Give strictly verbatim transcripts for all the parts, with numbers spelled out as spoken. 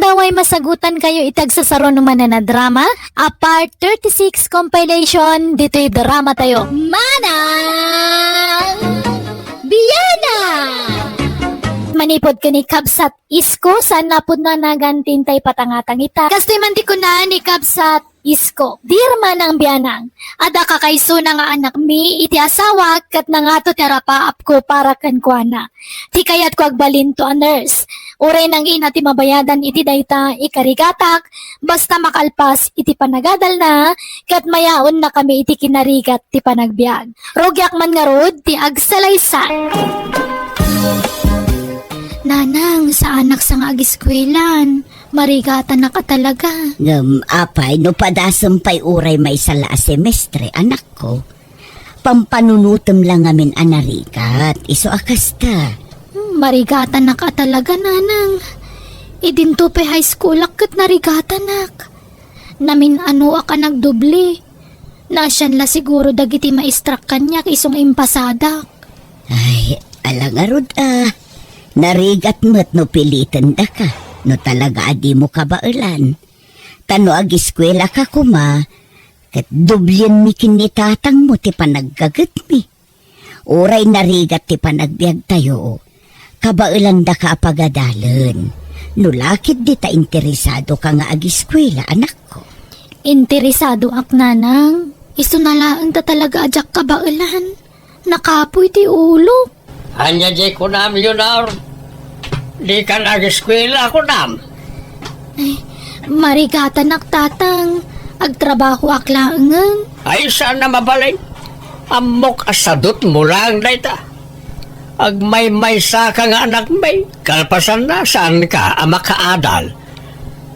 Away masagutankayo iti agsasarunong manen a drama a part thirty-six compilation ditoy drama tayo. Manang Biana! Manipod ken ni Kabsat Isko, saan lapud na nagan tintay patangatang ita. Kastoy man ti kuna ni Kabsat Isko, "Dear Manang Bianang, adda kakaysona nga anakmi iti asawak ket nangato ti arapaapko para kenkuana. Ti kayatko agbalinto a nurse. Uray nangina ti mabayadan iti dayta, ikarigatak, basta makalpas iti panagadalna, ket mayaonnakami iti kinarigat ti panagbiag. Rugiak man ngarud ti agsalaysay." Nanang, saanak sa nga agiskuelan. Marigatanak a talaga. Ngem apay no padasem pay uray maysa la a semestre, anakko? Pampanunotem la ngamin a narigat, isu a kasta. Hmm, marigatanak a talaga, nanang. Idinto pay high schoolak ket narigatanak. Namin-anoak a nagdubli. Naasian la siguro dagiti maestrak kaniak isu nga impasadak. Ay, ala ngarud a. Narigat met no pilitendaka, no talaga a dimo kabaelan. Ta no agiskuelaka koma, ket dublienmi ken ni tatangmo ti panaggagetmi. Uray narigat ti panagbiagtayo, kabaelandaka a pagadalen. No la ket dita interesadoka nga agiskuela, anakko. Interesadoak, nanang. Isuna laeng ta talaga a diak kabaelan. Nakapuy ti ulok. Ania diay kunam, Leonor? Dikan agiskuela, kunam? Ay, marigatanak, tatang. Agtrabahoak laengen. Ay, saan a mabalin. Ammok a sadutmo laeng dayta. Agmaymaysaka nga anakmi. Kalpasanna, saanka a makaadal.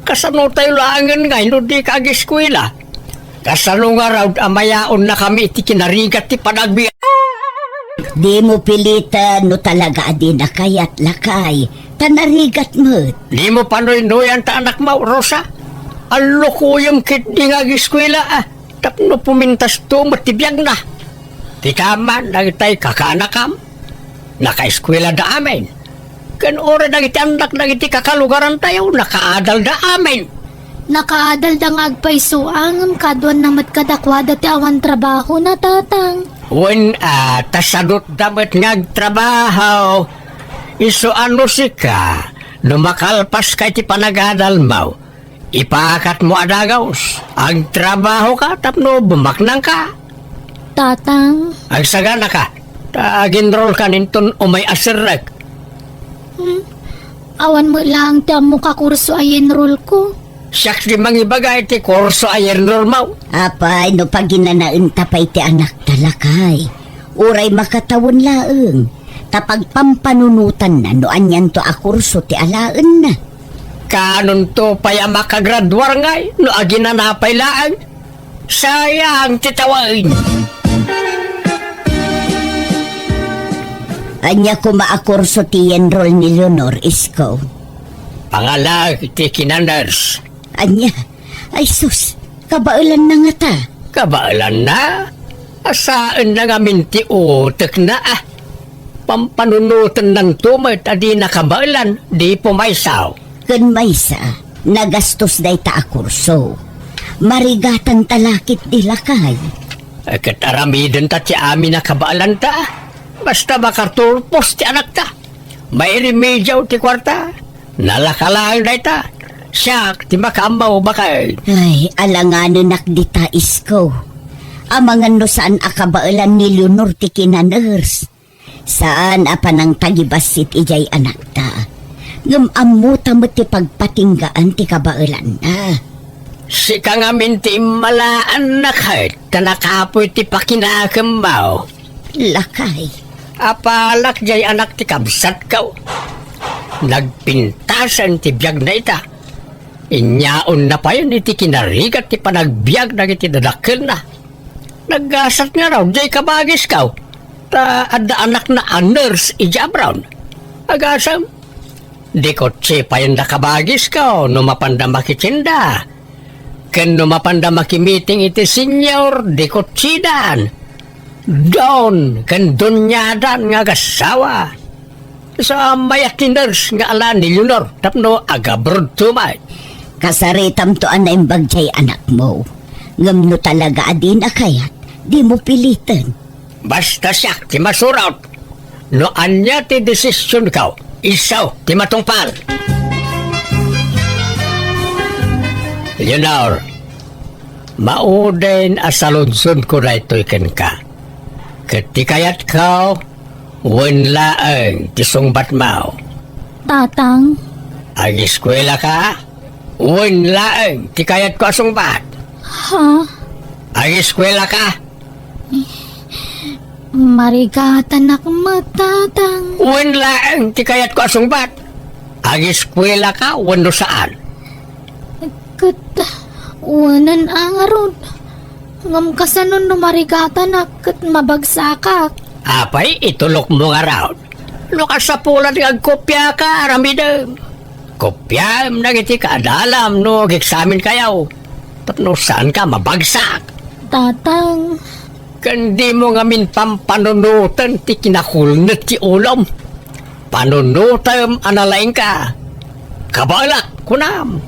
Kasano tayo laengen ngay no dika agiskuela? Kasano ngarud a mayaonnakami iti kinarigat ti panagbiag? Dimo piliten no talaga a dina kayat, lakay, ta narigat met. Dimo panuynoyan ta anakmo, Rosa. Allukoyem ketdi nga agiskuela, a. Tapno pumintasto met ti biagna. Ti kaaman dagitay kakaanakam, nakaeskuelada amin. Ken uray dagiti annak dagiti kakalugarantayo, nakaadalda amin. Nakaadalda nga agpayso a ngem kaduanna met kadakuada ti awan trabahona, tatang. Wen a, ta sadutda met nga agtrabaho. Isu a no sika, no makalpaska iti panagadalmo, ipakatmo a dagus. Agtrabahoka tapno bumaknangka. Tatang. Agsaganaka, ta aginrolkan inton umay a serrek. Hmm? Awan met laeng ti ammok a kurso a yenrolko. Siak ti mangibaga iti kurso a yenrolmo. Apay, no paginanaenta pay ti anakta, lakay. Uray makatawen laeng, ta pagpampanunotanna no anianto a kurso ti alaenna. Kaanonto pay a makagraduar ngay no aginana pay laeng? Sayang ti tawen. Ania koma a kurso ti yenrol ni Leonor, Isko? Pangalagip ti kinanurse. Ania? Ay sus, kabaelanna ngata. Kabaelanna? Asaenna ngamin ti utekna, a. Pampanunotennanto met a dina kabaelan, di pumaysa. Ken maysa, nagastos dayta a kurso. Marigatanta la ketdi, lakay. Ket aramidenta ti amin a kabaelanta. Basta makaturpos ti anakta. Mairemediaw ti kuarta. Nalaka laeng dayta. Siak ti makaammo, baket. Ay, alanganenak dita, Isko. Amangan no saan a kabaelan ni Leonor ti kinanurse. Saan a panangtagibassit idiay anakta. Ngem ammota met ti pagpatinggaan ti kabaelanna. Sika ngamin ti immalaanna ket ta nakapuy ti pakinakemmo. Lakay. Apalak diay anak ti kabsatko. Nagpintasen ti biagna ita. Inyaonna payen iti kinarigat ti panagbiag dagiti dadakkelna. Naggasat ngarud diay kabagisko, ta adda anakna a nurse idiay Abron. Agasem, di kotse payen da kabagisko no mapanda makitinda. Ken no mapanda makimiting iti senior, di kotsidan. Don ken doniadan nga agassawa. Sa mayat ti nurse nga ala ni Leonor tapno agabrodto met. Kasaritamto a naimbag diay anakmo. Ngem no talaga a dina kayat, dimo piliten. Basta siak ti masurot. No ania ti desisionko, isu ti matungpal. Leonor, mauden a saludsodko daytoy kenka. Ket ti kayatko, wen laeng ti sungbatmo. Tatang. Ageskuelaka? Wen laeng ti kayatko a sungbat. Ha? Ageskuelaka? Marigatanak met, Tatang. Wen laeng ti kayatko a sungbat. Ageskuelaka wenno saan? Ket, wenen a ngarud. Ngem kasano no marigatanak ket mabagsakak? Apay, itulokmo ngarud. No kasapulan nga agkopiaka, aramidem. Kopiaem dagiti kaadalam no ageksaminkayo. Tapno saanka mabagsak. Tatang. Ken dimo ngamin pampanunoten ti kinakulnet ti ulom. Panunotem a nalaingka. Kabaelak, kunam.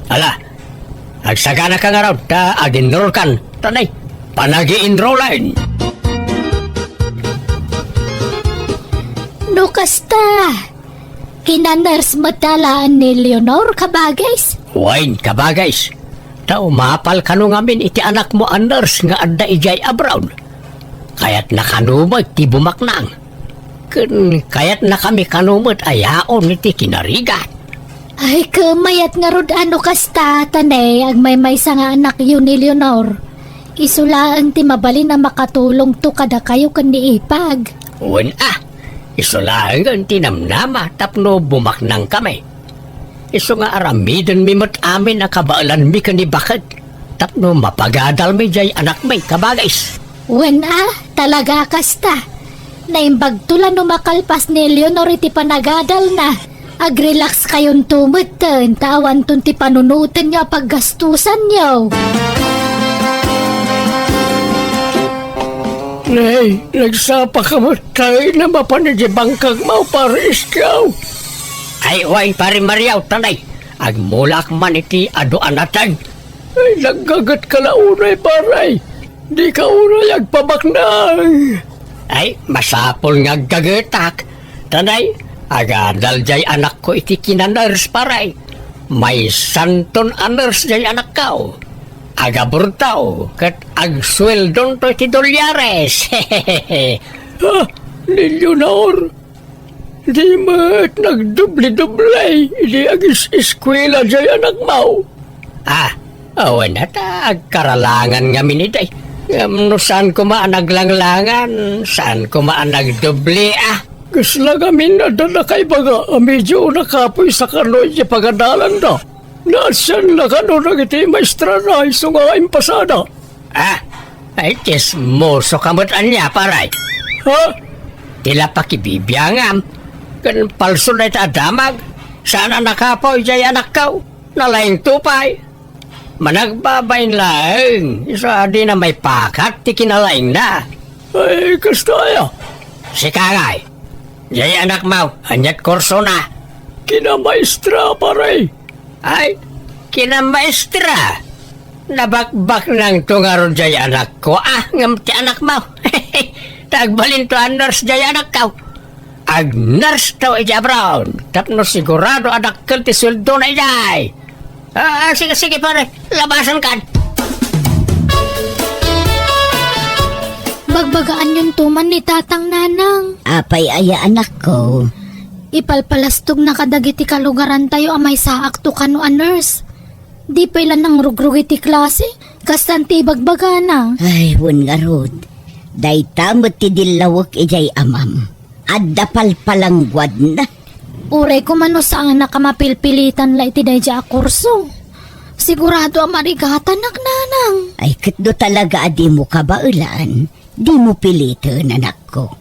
Ala, agsaganaka ngarud ta aginrolkan. Tanay, panagi-enrolan. No kasta, kina-nurse met laeng ni Leonor, kabagis? Wen, kabagis. Ta umapal kano ngamin iti anakmo a nurse nga adda idiay abroad. Kayatna kano met ti bumaknang. Ken kayatnakami kano met a yaon iti kinarigat. Ay, ket mayat ngarud a no kasta, Tanay, agmaymaysa nga anakyo ni Leonor. Isu laeng ti mabalin a makatulongto kadakayo ken ni Ipag. Wen a, isu laengen ti namnama tapno bumaknangkami. Isu nga aramidenmi met amin a kabaelanmi ken ni baket tapno mapagadalmi diay anakmi, kabagis. Wen a, talaga kasta. Naimbagto la no makalpas ni Leonor iti panagadalna. Agrelax kayonto metten ta awanton ti panunotenyo a paggastusanyo. Nay, nagsapaka met ta mapan idiay bangkagmo, Pare Iskaw. Ay, wen, Pare Mariaw, tanay. Agmulaak man iti adu a nateng. Ay, naggagetka la unay, pare. Dika unay agpabaknang. Ay, masapul nga aggagetak. Tanay, agadal diay anakko iti kina-nurse, pare. Maysanton a nurse diay anakko. Agabrodto, ket agsueldonto iti dolyares. Ah, ni Leonor. Di met nagdubli-dubli idi agis-eskuela diay anakmo. Ah, awan a ta agkaralangan ngamin idi. Ngem no saan koma a naglanglangan, saan koma a nagdubli, ah. Kasla ngamin adda nakaibaga a medyo nakapoysa kano iti pagadalanda. Naasianna kano dagiti maestrana isu nga impasada. Ah, ay, tsismoso ka met ania, pare. Ha? Ti la pakibibiangam, ken palso dayta a damag, saan a nakapoy diay anakko, nalaingto pay. Managbabain laeng, isu a dina maipakat ti kinalaingna. Ay, kasta aya. Sika ngay, diay anakmo, aniat kursona? Kinamaestra, pare. Ay, kinamaestra. Nabakbaknangto ngarud diay anakko, ah, ngem ti anakmo. Ta agbalinto a nurse diay anakko. Ag-nurse to iti abroad, tapno sigurado a dakkel ti sueldona idiay. Ah, ah, sige, sige, pare. Labasan kan. Bagbagaanyonto man ni Tatang, Nanang. Apay aya, anakko? Ipalpalastogna kadagiti kalugarantayo a maysaakto kano a nurse. Di pay la nangrugrug iti klase, kastan ti ibagbagana. Ay, wen ngarud. Dayta met ti dillawek idiay amam. Adda palpalangguadna. Uray koma no saanak a mapilpilitan la iti daydiay a kurso. Sigurado a marigatanak, Nanang. Ay, ket no talaga a dimo kabaelan, dimo piliten, anakko.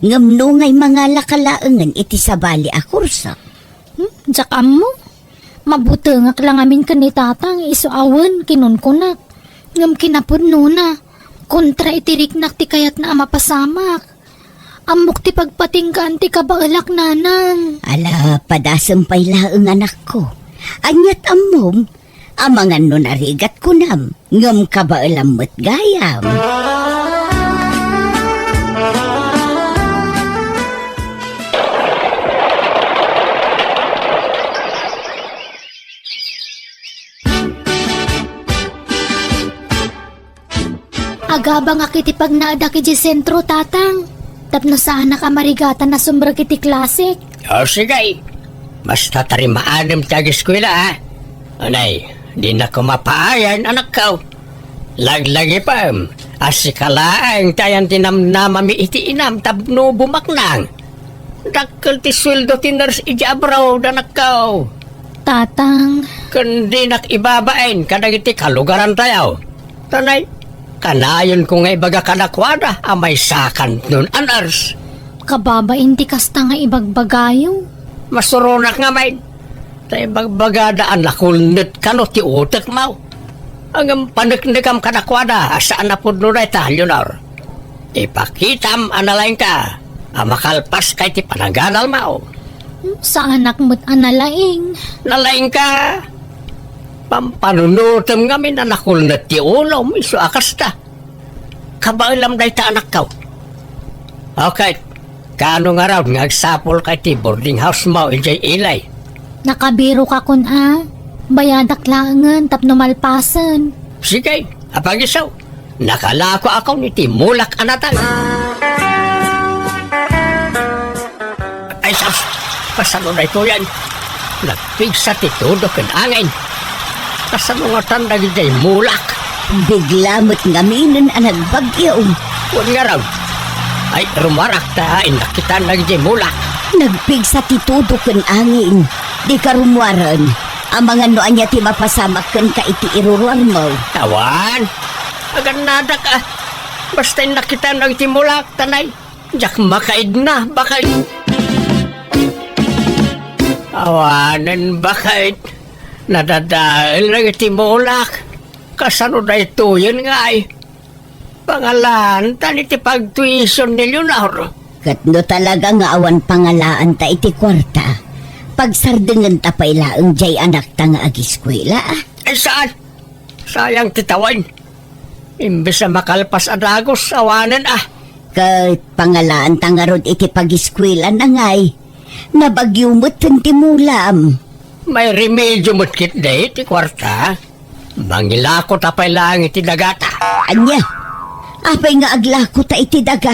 Ngem no ngay mangalaka laengen iti sabali a kurso. Hmm, diak ammo. Mabutengak la ngamin ken ni Tatang isu a wen kinunkunak. Ngem kinapudnona, kontra iti riknak ti kayatna a mapasamak. Ammok ti pagpatinggaan ti kabaelak, nanang. Ala, padasem pay laeng, anakko. Aniat ammom? Amangan no narigat kunam, ngem kabaelam met gayam. Agabangak iti pagnaedak idiay sentro, Tatang. Tapno saanak a marigatan a sumrek iti klasek. O, sige. Basta tarimaadem ti ageskuela, a. Anay, dinak koma paayan, anakko. Laglagipem a sika laeng ti ayan ti namnamami iti inam tapno bumaknang. Dakkel ti sueldo ti nurse idiay abroad, anakko. Tatang. Ken dinak ibabain kadagiti kalugarantayo. Tanay, kanayonko nga ibaga kadakuada a maysakanton a nurse. Kababain ti kasta nga ibagbagayo. Masuronak ngamin. Ta ibagbagada a nakulnet kano ti utekmo. Ngem paneknekam kadakuada a saan a pudno dayta, Leonor. Ipakitam a nalaingka a makalpaska iti panagadalmo. Saanak met a nalaing. Nalaingka. Pampanunotem ngamin a nakulnet ti ulom, isu a kasta. Kabaelam dayta, anakko. Okay. Kaano ngarud nga agsapulka iti boarding housemo idiay Ilay? Nakabirokakon a. Bayadak laengen tapno malpasen. Sige, apagiso. Nakalakoakon iti mulak a natay. Ay, sus! Kasano daytoyen? Nagpigsa ti tudo ken angin. Kasano ngatan dagidiay mulak? Bigla met ngaminen a nagbagyo. Wen ngarud. Ay, rummuarak ta innak kitan dagidiay mulak. Nagpigsa ti tudo ken angin. Dika rummuaren. Amangan no ania ti mapasamak kenka iti iruruarmo. Awan. Agannadak a. Basta innak kitan dagiti mulak, tanay. Diak makaidna, bakay. Awanen, bakay. Nadadael dagiti mulak. Kasano daytoyen ngay? Pangalaantan iti pagtuition ni Leonor. Ket no talaga nga awan pangalaanta iti kuarta, pagsardengenta pay laeng diay anakta nga agiskuela. Ay, saan? Sayang ti tawen. Imbes a makalpas a dagus, awanen a. Ket pangalaanta ngarud iti pagiskuelana ngay. Nabagyo metten ti mulam. Mairemedio met ketdi ti kuarta. Mangilakota pay laeng iti dagata. Ania? Apay nga aglakota iti daga?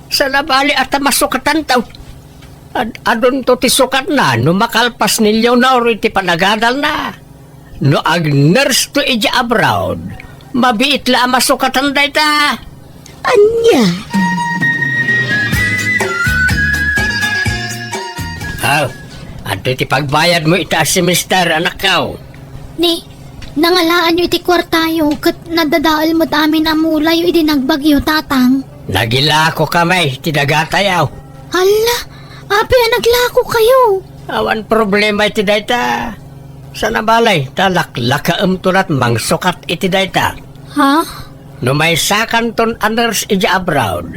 Sanabali a ta masukatanto. Ad-adunto ti sukatna no makalpas ni Leonor iti panagadalna. No ag-nurse to idiay abroad, mabiit la a masukatan dayta. Ania? Aw, adtoy ti pagbayadmo ita a semester, anakko. Ni, nangalaanyo iti kuartayo ket nadadael met amin a mulayo idi nagbagyo, Tatang. Nagilakoka met iti dagatayo. Alla, apay a naglakokayo? Awan problema iti dayta. Sanabali, ta laklakaemto lat mangsukat iti dayta. Ha? No maysakanton a nurse idiay abroad,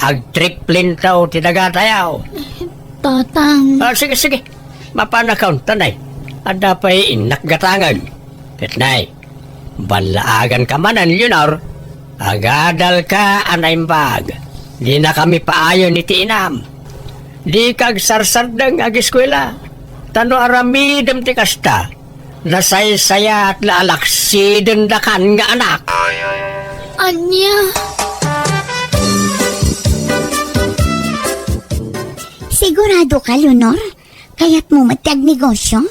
agtriplento ti dagatayo. Tatang. Ah, sige, sige. Mapanakon, tanay. Adda pay innak gatangen. Ket nay, ballaaganka manen, Leonor. Agadalka a naimbag. Dinakami paayon iti inam. Dika agsarsardeng nga agiskuela. Ta no aramidem ti kasta, nasaysayaat la a laksidendakan nga anak. Ania? Sigurado ka, Leonor? Kayatmo met ti agnegosyo?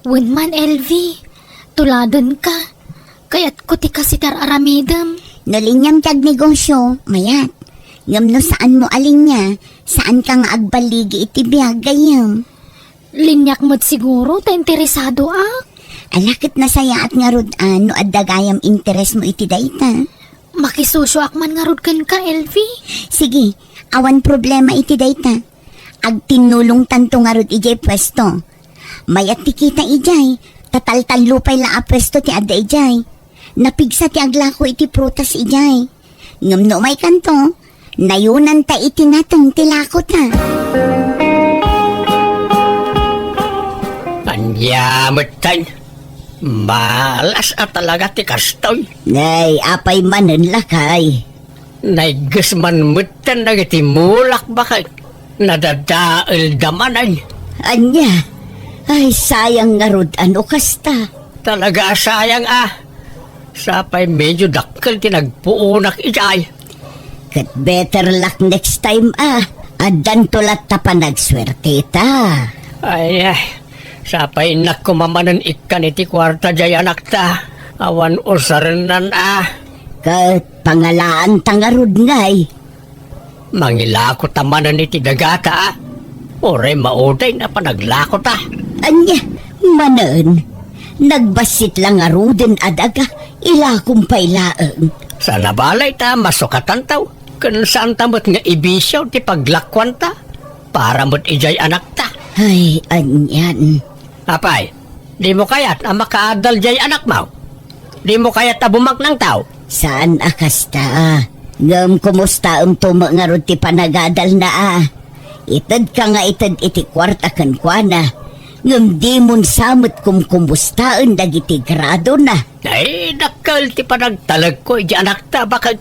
Wen man, Elvi. Tuladenka. Kayatko ti kas iti ar-aramidem. No liniam ti agnegosyo, mayat. Ngem no saanmo a linia, saanka nga agballigi iti biag gayyem. Liniak met siguro ta interesadoak. Ala ket nasayaat ngarud a no adda gayam interesmo iti dayta. Makisusuak man ngarud kenka, Elvi. Sige, awan problema iti dayta. Agtinnulongtanto ngarud idiay puesto. Mayat ti kita idiay, ta taltallo pay la a puesto ti adda idiay. Napigsa ti aglako iti prutas idiay. Ngem no umaykanto, Nayunanta iti nateng ti lakota. Ania metten? Malas a talaga ti kastoy. Nay, apay manen, lakay? Naigges man metten dagiti mulak, baket. Nadadaelda manen. Ania? Ay, sayang ngarud a no kasta. Talaga a sayang a. Sapay medyo dakkel ti nagpuonak idiay. Ket better luck next time a. Addanto latta panagsuerteta. Ay, ay. Sapay innak koma manen ikkan iti kuarta diay anakta. Awan usarennan a. Ket pangalaanta ngarud ngay. Mangilako ta manen iti dagata a. Uray mauday na panaglako ta. Ania, manen, nagbassit la ngaruden a daga, ilakom pay laeng. Saan a bale ta masukatanto, ken saanta met nga ibisio ti paglakuanta para met idiay anakta. Ay, anian. Apay, dimo kayat a makaadal diay anakmo? Dimo kayat a bumaknangto? Saan a kasta. Ngem kumustaemto met ngarud ti panagadalna a? Itedka nga ited iti kuarta kenkuana, ngem dimon sa met kumkumustaen dagiti gradona. Ay, dakkel ti panagtalekko iti anakta, baket.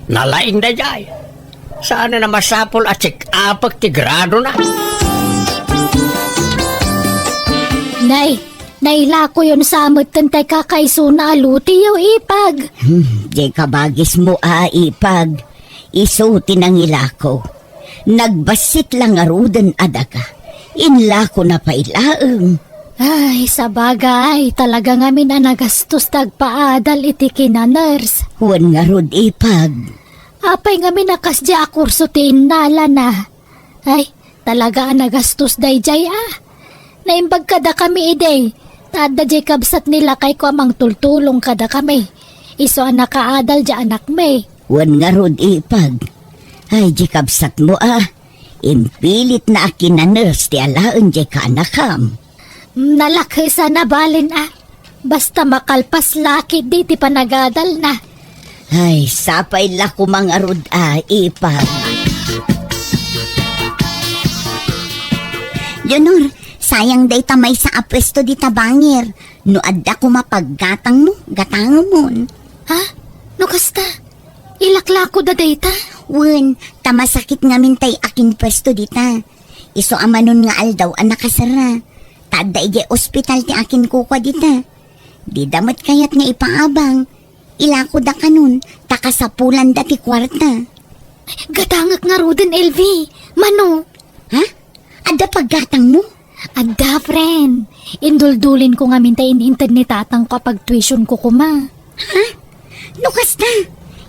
Nalaing daydiay. Saan a masapul a check-upek ti gradona? Nay, nailakoyon sa metten tay kakaisuna a lutiyo, Ipag. Hmm, diay kabagismo a, Ipag. Isu ti nangilako. Nagbassit la ngaruden a daga. Inlakona pay laeng. Ay, sabagay, talaga ngamin a nagastos ti agpaadal iti kinaners. Wen ngarud, Ipag. Apay ngamin a kasdiay a kurso ti innalana? Ay, talaga a nagastos daydiay a. Naimbag kadakami idi, ta adda diay kabsat ni lakayko a mangtultulong kadakami. Isu a nakaadal diay anakmi. Wen ngarud, Ipag. Ay, diay kabsatmo a. Impilitna a kinaners ti alaen diay kaanakam. Nalakes a nabalen a. Basta makalpas la ketdi ti panagadalna. Ay, sapay la koma ngarud a, Ipag. Leonor, sayang dayta maysa a puesto dita bangir. No adda koma paggatangmo, gatangemon. Ha? No kasta? Ilaklakoda dayta? Wen, ta masakit ngamin tay akinpuesto dita. Isu a manon nga aldaw a nakasara. Ta adda idiay ospital ti akinkukua dita. Dida met kayat nga ipaabang. Ilakoda kanon, ta kasapulanda ti kuarta. Gatangek ngaruden, Elvi. Mano? Ha? Adda paggatangmo? Adda, friend. Induldulinko ngamin ta in-inted ni tatangko a pagtuitionko koma. Ha? No kasta,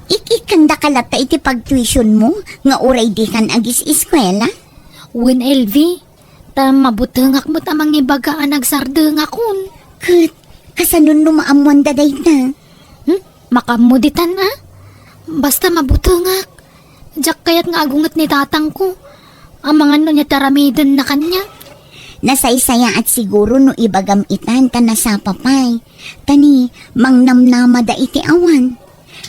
ik-ikkandaka latta iti pagtuitionmo nga uray dikan agis-eskuela? Wen, Elvi, ta mabutengak met a mangibaga a nagsardengakon. Ket, kasano no maammoanda dayta? Hmm? Makaammo ditan a? Basta mabutengak. Diak kayat nga agunget ni tatangko. Amangan no ania ti aramidenna kaniak. Nasaysayaat siguro no ibagam itan ta nasapa pay. Ta ni, mangnamnamada iti awan.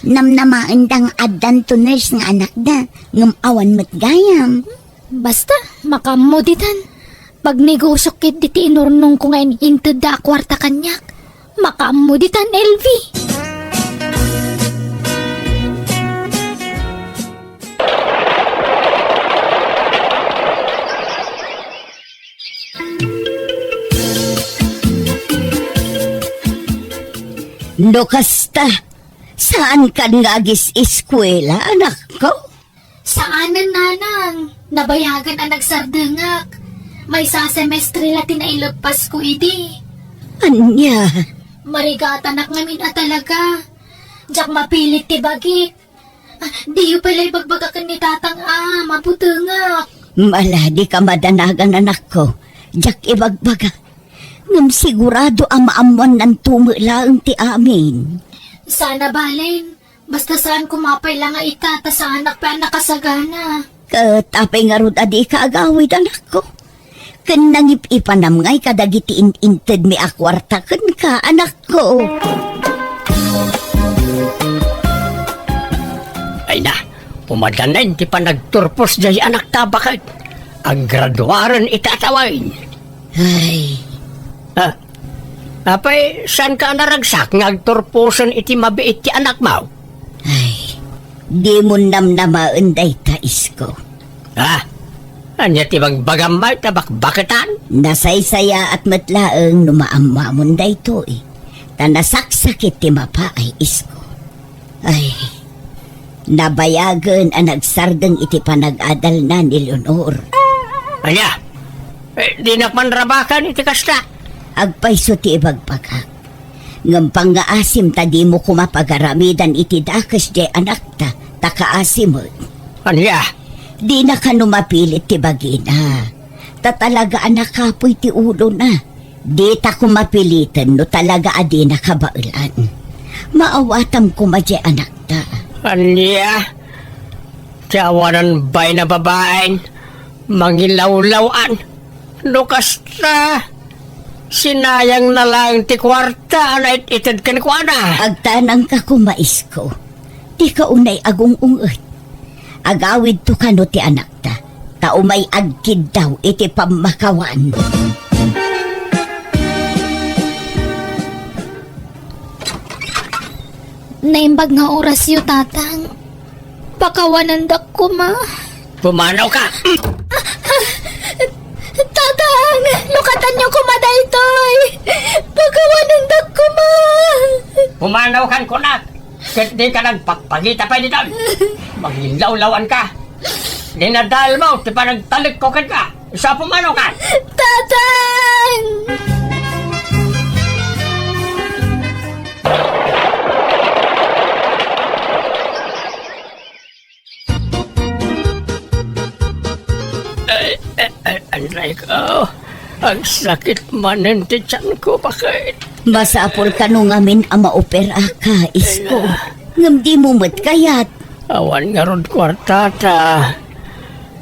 Namnamaenda nga addanto nurse nga anakda, ngem awan met gayam. Basta, makaammo ditan. Pagnegosiok ketdi ti inurnongko nga in-intedda a kuarta kaniak. Makaammo ditan, Elvi. No kasta, saankan nga agis-eskuela, anakko? Saanen, nanang. Nabayagan a nagsardengak. Maysa a semestre la ti naileppasko idi. Ania? Marigatanak ngamin a talaga. Diak mapilit ti bagik. Ah, diyo pay la ibagbaga ken ni tatang a mabutengak. Mala, dika madanagan, anakko. Diak ibagbaga. Ngem sigurado a maammoannanto met laeng ti amin. Saan a balen. Basta saan koma pay la nga ita, ta saanak pay a nakasagana. Ket apay ngarud a dika agawid, anakko? Ken nangip-ipanam ngay kadagiti in-intedmi a kuarta kenka, anakko. Ay na, Pumadanen ti panagturpos jay anakta baket. Aggraduaren iti atawen. Ay. Ah, apay, saanka a naragsak nga agturposen iti mabiit ti anakmo? Ay, dimon namnamaen dayta, Isko. Ah, ania ti bagbagam, may tabakbaketan? Nasaysayaat met laeng no maammoamon daytoy. Ta nasaksakit ti mapaay, Isko. Ay, nabayagen a nagsardeng iti panag-adalna ni Leonor. Ania? Eh, dinak man rabakan iti kasta. Agpayso ti ibagbagak. Ngem pangngaasim ta dimo koma pagaramidan iti dakes jay anakta, ta kaasi met. Ania? Dina kano mapilit ti bagina. Ta talaga a nakapuy ti ulona. Dita koma piliten no talaga a dina kabaelan. Maawatam koma jay anakta. Ania? Ti awanan bain a babaen, mangilawlaw-an. No kasta, sinayangna laeng ti kuarta a nait-ited kenkuana. Agtanangka koma, Isko. Dika unay agung-unget. Agawidto kano ti anakta, ta umay agkiddaw iti pammakawan. Naimbag nga orasyo, Tatang. Pakawanendak koma. Pumanawka! Tatang, lukatanyo koma daytoy. Pakawanendak koma. Pumanawkan kunak. Ket dika nagpakpakita pay ditoy. Mangilawlaw-anka. Dinadaelmo ti panagtalekko kenka. Isu a pumanawkan. Tatang! Ay, ay, ay, aray ko. Agsakit manen ti tianko, baket. Masapul kano ngamin a maoperaka, Isko. Ay, ah. Ngem dimo met kayat. Awan ngarud kuartata.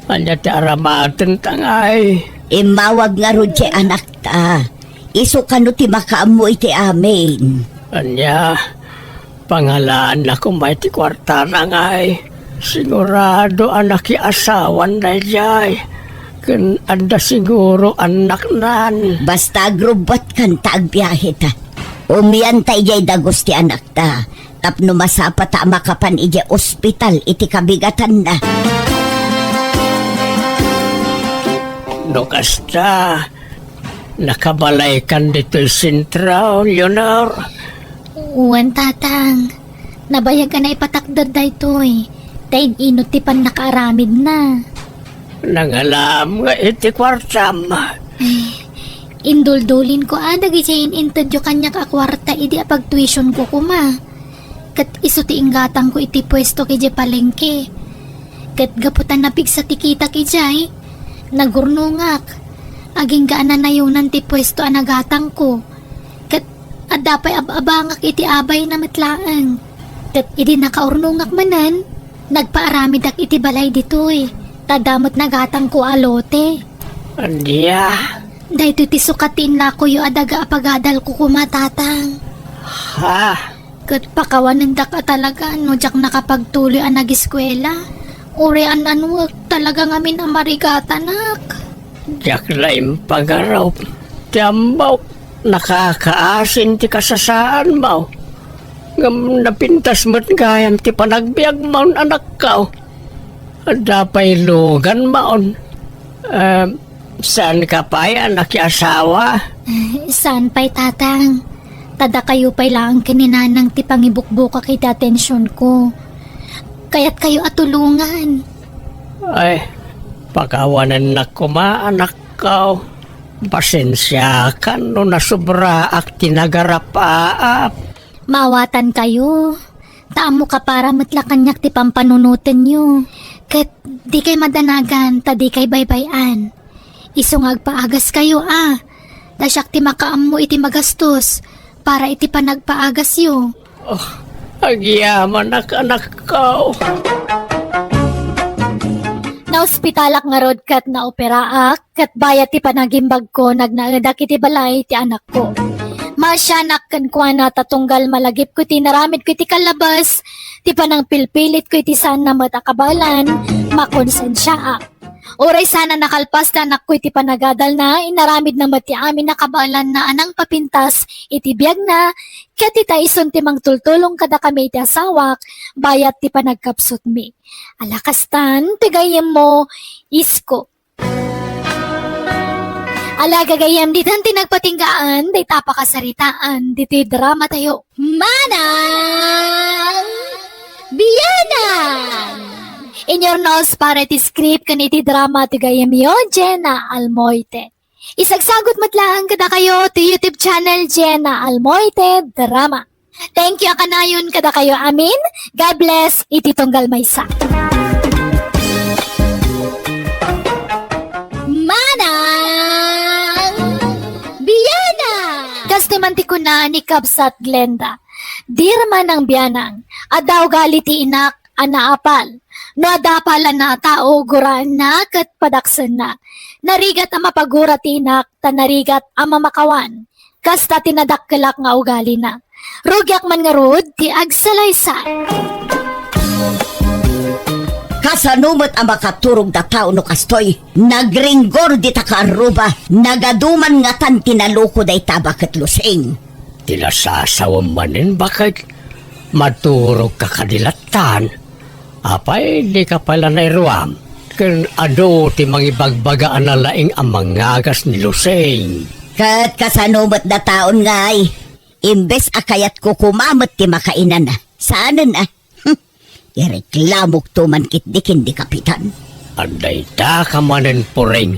Ania ti aramatenta ngay? Immawag ngarud ti anakta. Isu kano ti makaammo iti amin. Ania? Pangalaanna koma iti kuartana ngay. Sigurado a nakiasawan daydiay. Ken adda siguro annaknan. Basta agrubbuatkan ta agbiaheta. Umianta idiay dagus ti anakta. Tapno masapata a makapan idiay ospital iti kabigatanna. No kasta, nakabalaykan ditoy sentro, Leonor? Wen, Tatang. Nabayag a naipatakder daytoy. Ta ig-inut ti pannakaaramidna. Nangalaam nga iti kuartam. Eh, induldulinko a dagidiay in-intedyo kaniak a kuarta idi apagtuitionko koma. Ket isu ti inggatangko iti puesto idiay palengke. Ket gapu ta napigsa ti kitak idiay, nagurnongak. Agingga a nanayonan ti puesto a nagatangko. Ket adda pay ab-abangak iti abayna met laeng. Ket idi nakaurnongak manen, nagpaaramidak iti balay ditoy. Ta adda met nagatangko a lote. Ania? Daytoy ti sukat ti innakoyo a daga a pagadalko koma, Tatang. Ha? Ket pakawanendak a talaga no diak nakapagtuloy a nagiskuela. Uray an-anuek talaga ngamin a marigatanak. Diak la impagarup ti ammok, nakakaasin ti kasasaanmo. Ngem napintas met gayam ti panagbiagmo, anakko. Adda pay luganmo. Em, Saanka pay a nakiasawa? Eh, saan pay, Tatang. Ta dakayo pay laeng ken ni Nanang ti pangibukbukak iti atensionko. Kayatkayo a tulongan. Ay, pakawanennak koma, anakko. Pasensiakan no nasobraak ti nagarapaap. Maawatankayo. Ta ammok a para met la kaniak ti pampanunotenyo. Ket dikay madanagan ta dikay baybay-an. Isu nga agpaagaskayo a, ta siak ti makaammo iti magastos para iti panagpaagasyo. Oh, agyamanak, anakko. Naospitalak ngarud ket naoperaak. Ket bayat ti panagimbagko, nagnaedak iti balay ti anakko. Masianak kenkuana ta tunggal malagipko ti inaramidko iti kallabes, ti panangpilpilitko iti saanna met a kabaelan, makonsensiaak. Uray saan a nakalpas ti anakko iti panagadalna, inaramidna met ti amin a kabaelanna a nangpapintas iti biagna, ket ita isun ti mangtultulong kadakami iti asawak, bayat ti panagkapsutmi. Ala kastan, ti gayyemmo, isko. Ala, gagayyem, ditan ti nagpatinggaan dayta a pakasaritaan ditoy drama tayo. Manang Bianang! In your nose para iti script ken iti drama ti gayyemyo, Jenna Almoite. Isagsagut met laeng kadakayo ti YouTube channel, Jenna Almoite Drama. Thank you a kanayon kadakayo amin. God bless iti tunggal maysa. Manang Biana! Kas ti man ti kuna ni Kabsat Glenda, "Dear Manang Bianang, adda ugali ti inak a naapal. No adda apal a tao, guraenna ket padaksenna. Narigat a mapagura ti inak, ta narigat a mamakawan. Kasta ti nadakkelak nga ugalina. Rugiak man ngarud ti agsalaysay." Kasano met a makaturog da tao no kastoy? Nagringgor dita kaarruba. Nagadu man ngatan ti naloko dayta a baket Lusing. Ti nasasawem manen, baket? Maturogka kadi lattan? Apay, dika pay la nairuam? Ken adu ti mangibagbaga a nalaing a mangagas ni Lusing. Ket kasano met dataon ngay? Imbes a kayatko koma met ti makainana. Saanen a? Ireklamokto man ketdi ken ni Kapitan. Adda ita ka manen, Puring.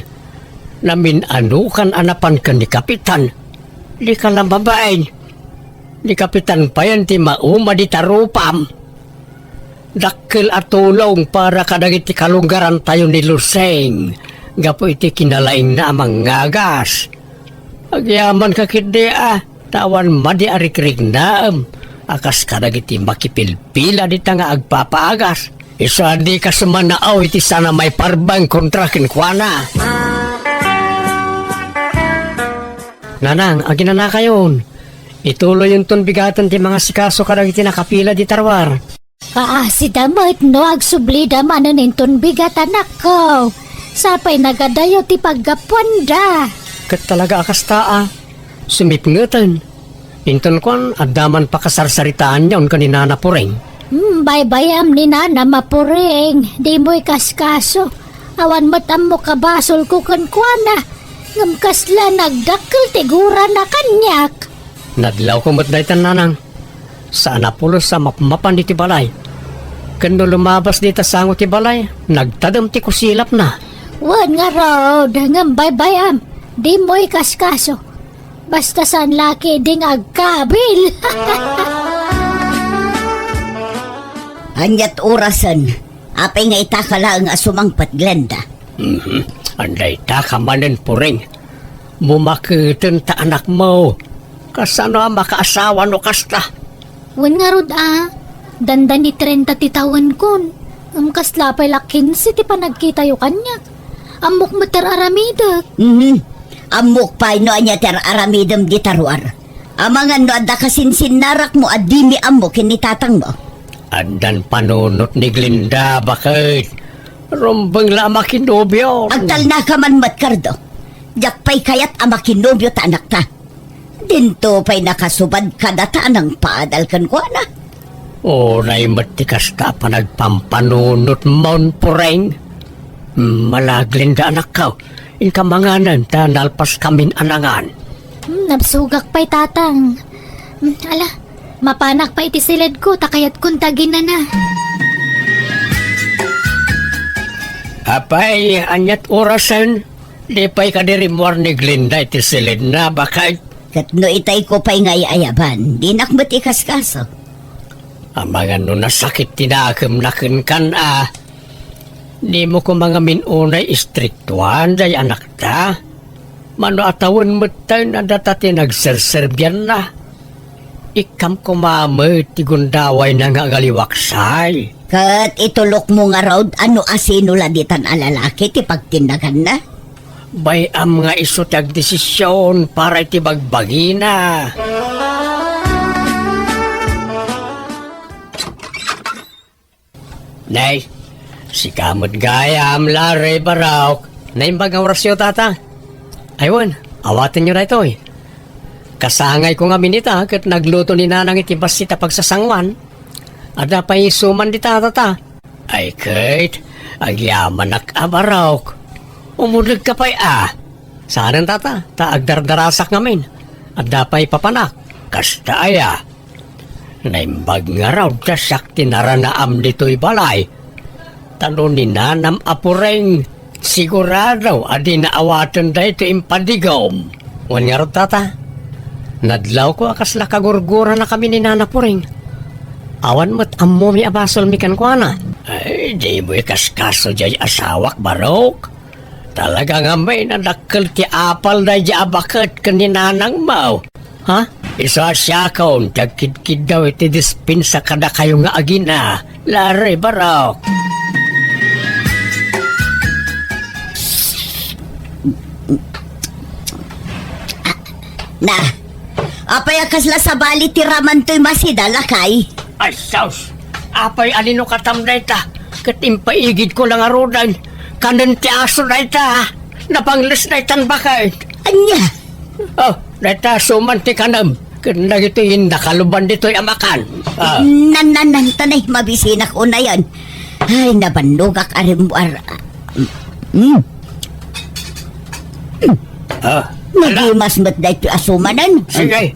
Namin-anokan a napan ken ni Kapitan. Dika la mabain. Ni Kapitan payen ti mauma dita rupam. Dakkel a tulong para kadagiti kalunggarantayo ni Lusing gapu iti kinalaingna a mangagas. Agyamanka ketdi a, ta awan madi a rikriknaem a kas kadagiti makipilpila dita nga agpapaagas. Isu a dika sumanao iti saan a maiparbeng kontra kenkuana. Nanang, aginanakayon. Ituloyonton bigaten ti mangasikaso kadagiti nakapila dita ruar. Kaasida met no agsublida manen inton bigat, anakko. Sapay nagadayo ti paggapuanda. Ket talaga a kasta a. Sumipngeten. Inton kuan, adda man pakasarsaritaanyon ken ni Nana Puring. Hmm, baybayam ni Nana Mapuring. Dimo ikaskaso. Awan met ammok a basolko kenkuana. Ngem kasla nagdakkel ti gurana kaniak. Nadlawko met daytan, Nanang. Saan a pulos a mapmapan iti balay. Ken no lumabas dita sango ti balay, nagtadem ti kusilapna. Wen ngarud, ngem baybayam, dimo ikaskaso. Basta saan la ketdi nga agkabil. Aniat orasen? Apay nga ita ka laeng a sumangpet, Glenda? Mhm. Adda ita ka manen, Puring. Bumaketen ta anakmo. Kasano a makaasawa no kasta? Wen ngarud a, dandani trenta ti tawenkon. Ngem kasla pay la kinse ti panagkitayo kaniak. Ammok met ti ar-aramidek. Mhm. Ammok pay no ania ti ar-aramidem dita ruar. Amangan no adda kasinsinnarakmo a dimi ammo ken ni tatangmo. Addan panunot ni Glenda, baket. Rumbeng la a makinobio. Agtalnaka man met, Cardo. Diak pay kayat a makinobio ta anakta. Dinto pay nakasubad kadata a nangpadal kenkuana. Uray met ti kasta a panagpampanunotmon, Puring. Mala, Glenda, anakko. Inka manganen ta nalpaskamin a nangan. Hmm, nabsogak pay, Tatang. Hmm, ala, mapanak pay iti siledko ta kayatkon ti aginana. Apay, aniat orasen? Di pay kadi rimmuar ni Glenda iti siledna, baket? Ket no itayko pay nga ay-ayaban, dinak met ikaskaso. Amangan no nasakit ti nakemna kenkan a. Dimo koma ngamin unay istriktuan day anakta? Mano a tawen metten a data ti nagserserbianna? Ikkam koma met ti gundawayna nga agaliwaksay. Ket itulokmo ngarud a no asino la ditan a lalaki ti pagtinnaganna? Bay-am nga isu ti agdesision para iti bagbagina. Nay, sika met gayam, Larry, Barok. Naimbag nga orasyo, tata. Ay wen, awatenyo daytoy. Kasangayko ngamin ita ket nagluto ni Nanang iti bassit a pagsasangoan. Adda pay suman dita, tata. Ay ket, agyamanak a, Barok. Umulekka pay a. Saanen, tata, ta agdardarasak ngamin. Adda pay papanak. Kasta aya. Naimbag ngarud ta siak ti naranaam ditoy balay. Ta no ni Nanam a Puring, sigurado a dina awaten daytoy impadigom. Wen ngarud, tata, nadlawko a kasla kagurguranakami ni Nana Puring. Awan met ammomi a basolmi kenkuana. Ay, dimo ikaskaso diay asawak, Barok. Talaga ngamin a dakkel ti apal daydiay a baket ken ni nanangmo. Ha? Isu a siakon ti agkidkiddaw iti dispensa kadakayo nga agina, Larry, Barok. Na, apay a kasla sabali ti raman toy masida, lakay? Ay, sus! Apay a linukatam dayta? Ket impaigidko la ngaruden. Kanen ti aso dayta. Napangles daytan baket. Ania? Oh, dayta suman ti kanem. Ket dagitoy inda kaluban ditoy a makan. Ah. Nan, nan, nan, tanay, mabisinak unayen. Ay, nabannogak a rimmuar. Hmm. Ah, ala. Nagimas met daytoy a sumanen. Sige.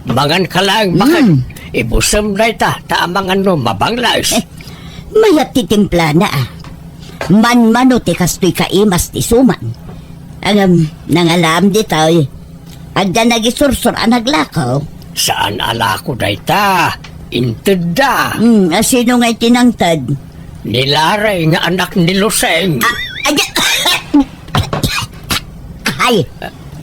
Mangan ka laeng, baket. Mm. Ibusem dayta, ta amangan no mabangles. Eh, mayat ti timplana, ah. Manmano ti kastoy kaimas ti suman. Ngem, nangalaam ditoy. Adda nagisursor a naglako. Saan a lako dayta? Intedda. Hmm, a sino ngay ti nangted? Ni Larry nga anak ni Lusing. Ah, ay, ay,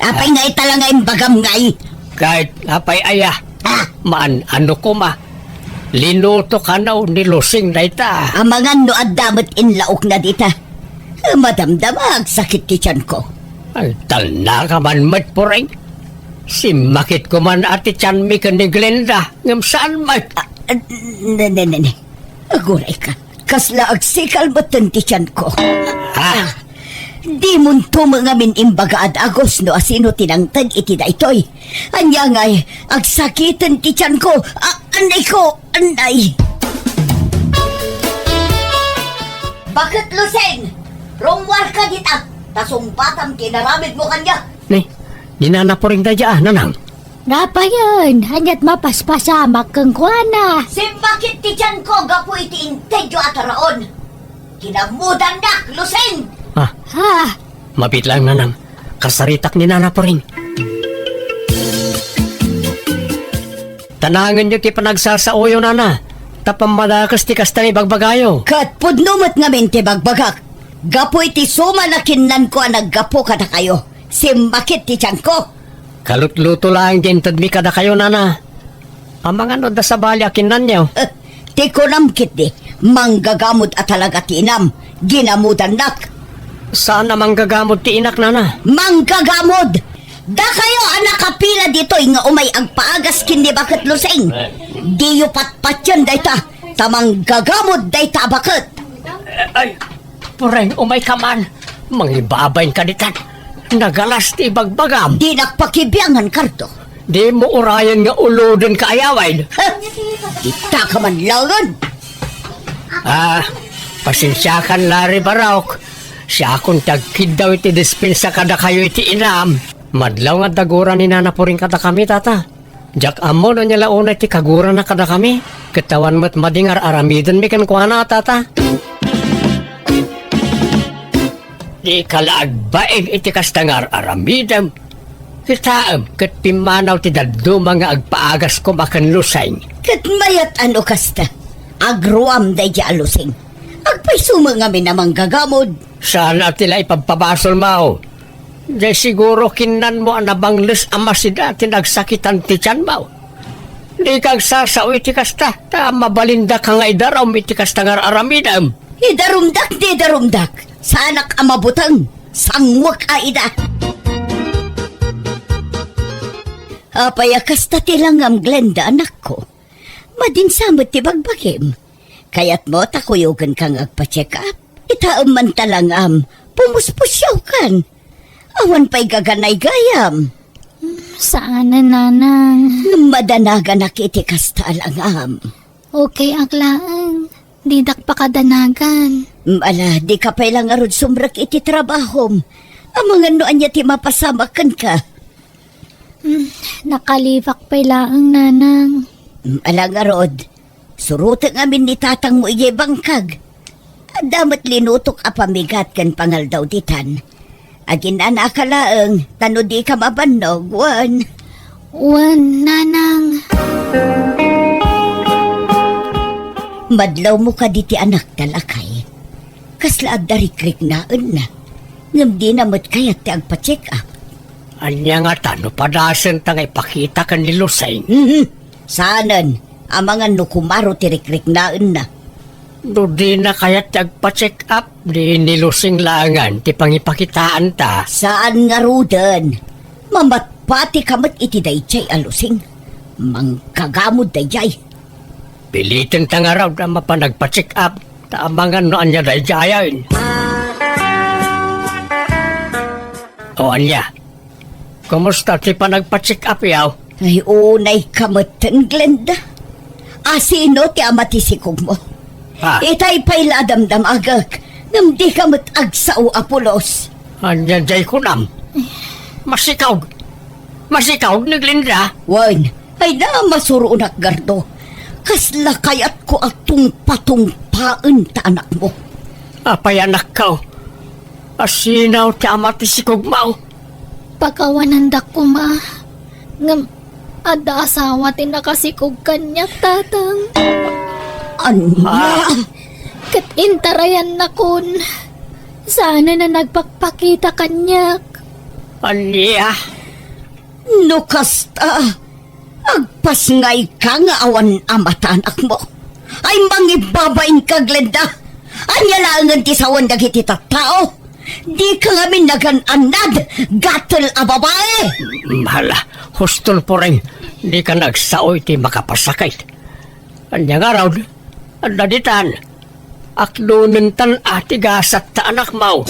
apay nga ita la nga imbagam ngay? Ket apay aya? Ah. Maan-ano koma? Linuto kano ni Lusing dayta. Amangan no adda met inlaokna dita. Madamdama, agsakit ti tianko. Ay, talna ka man met, Puring. Simmakit ko man a ti tianmi ken ni Glenda, ngem saan met? Ah, ah, ne, ne, ne, ne. Aguray ka. Kasla agsikal metten ti tianko. Ah. Ah, dimonto met ngamin imbagaad, Agus, no asino ti nangted iti daytoy. Ania ngay, agsakiten ti tianko. Ah, anay ko, anay. Baket Lusing, rummuarka dita, ta sungbatam ti inaramidmo kaniak. Ni, ni Nana Puring daydiay, ah, nanang. Napayen, aniat mapaspasamak kenkuana? Simmakit ti tianko gapu iti intedyo a taraon. Kinamudannak, Lusing! Ah. Ah. Mabiit laeng, nanang. Kasaritak ni Nana Puring. Tanangenyo ti panagsasaoyo, nana. Ta pammadakes ti kasta nga ibagbagayo. Ket pudno met ngamin ti bagbagak. Gapu iti suman a kinnanko a naggapu kadakayo, simmakit ti tianko. Kalutluto laeng ti intedmi kadakayo, nana. Amangan no adda sabali a kinnanyo. Eh, ti kunam ketdi, manggagamod a talaga ti inam, ginamudannak. Saan a manggagamod ti inak, nana? Manggagamod! Dakayo a nakapila ditoy nga umay agpaagas ken ni Baket Lusing. Diyo patpatien dayta, ta manggagamod dayta a baket. Ay, Puring, umay ka man. Mangibabain ka ditan. Nagalas ti ibagbagam. Dinak pakibiangan, Kardo. Dimo urayen nga uloden ka, ayaway. Ha? Dita ka man laengen. Ah, pasensiakan, Larry, Barok. Siakon ti agkiddaw iti dispensa kadakayo iti inam. Madlaw nga adda gura ni Nana Puring kadakami, tata. Diak ammo no ania la unay ti kagurana kadakami, ket awan met madi nga ar-aramidenmi kenkuana, tata. Dika la agbain iti kasta nga ar-aramidem. Kitaem, ket pimmanaw ti dadduma nga agpaagas koma ken Lusing. Ket mayat a no kasta, agruam daydiay a Lusing. Agpayso met ngamin a manggagamod. Saan a ti la ipabpabasolmo? Diay siguro kinnanmo a nabangles a masida ti nagsakitan ti tianmo. Dika agsasao iti kasta, ta mabalindaka nga idarum iti kasta nga ar-aramidem. Idarumdak ti idarumdak. Saanak a mabuteng. Sanguek a ida. Apay a kasta ti langam, Glenda, anakko? Madinsa met ti bagbagim. Kayatmo ta kuyogenka nga agpa-check up? Itaem man ta langam, pumuspusyawkan. Awan pay gaganay gayam. Saanen, Nanang. Ngem madanaganak iti kasta a langam. Okay ak laeng. Didak pakadanagan. Ala, dika pay la ngarud sumrek iti trabahom. Amangan no ania ti mapasamak kenka. Hmm, nakalibak pay laeng, Nanang. Hmm, ala ngarud, suroteng amin ni tatangmo idiay bangkag. Adda met linutok a pamigat ken pangaldaw ditan. Aginanaka laeng, ta no dika mabannog, wen. Wen, Nanang. Madlawmo kadi ti anakta, lakay. Kasla adda rikriknaenna. Ngem dina met kayat ti agpa-check up. Ania ngata no padasenta nga ipakita ken ni Lusing? Mhm. Saanen, amangan no kumaro ti rikriknaenna. No dina kayat ti agpa-check up, di ni Lusing laengen ti pangipakitaanta. Saan ngaruden. Mamatpatika met iti daydiay a Lusing. Mangkagamod daydiay. Pilitenta ngarud a mapan agpa-check up, ta amangan no ania daydiayen. O ania? Kumusta ti panagpa-check up, yaw? Ay, unay ka metten, Glenda. Asino ti ama ti sikogmo? Ha? Itay pay la a damdamagek, ngem dika met agsao a pulos. Ania jay kunam? Masikaw. Masikaw ni Glenda? Wen, ay na masuronak, Gardo. Kasla kayatko a tungpatungpaen ta anakmo. Apay, anakko? Asino ti ama ti sikogmo? Pakawanandak koma. Ngem adda asawa ti nakasikog kaniak, Tatang. Ania? Ah! Ket intarayannakon. Saanen a nagpakpakita kaniak. Ania? No kasta, agpasngayka nga awan ama ti anakmo? Ay, mangibabainka, Glenda! Ania laengen ti sawen dagiti tattao? Dika ngamin nagan-annad, gatel a babai! Hala, huston, Puring, dika nagsao iti makapasakit. Ania ngarud? Adda ditan. Akdonentan a ti gasat ta anakmo.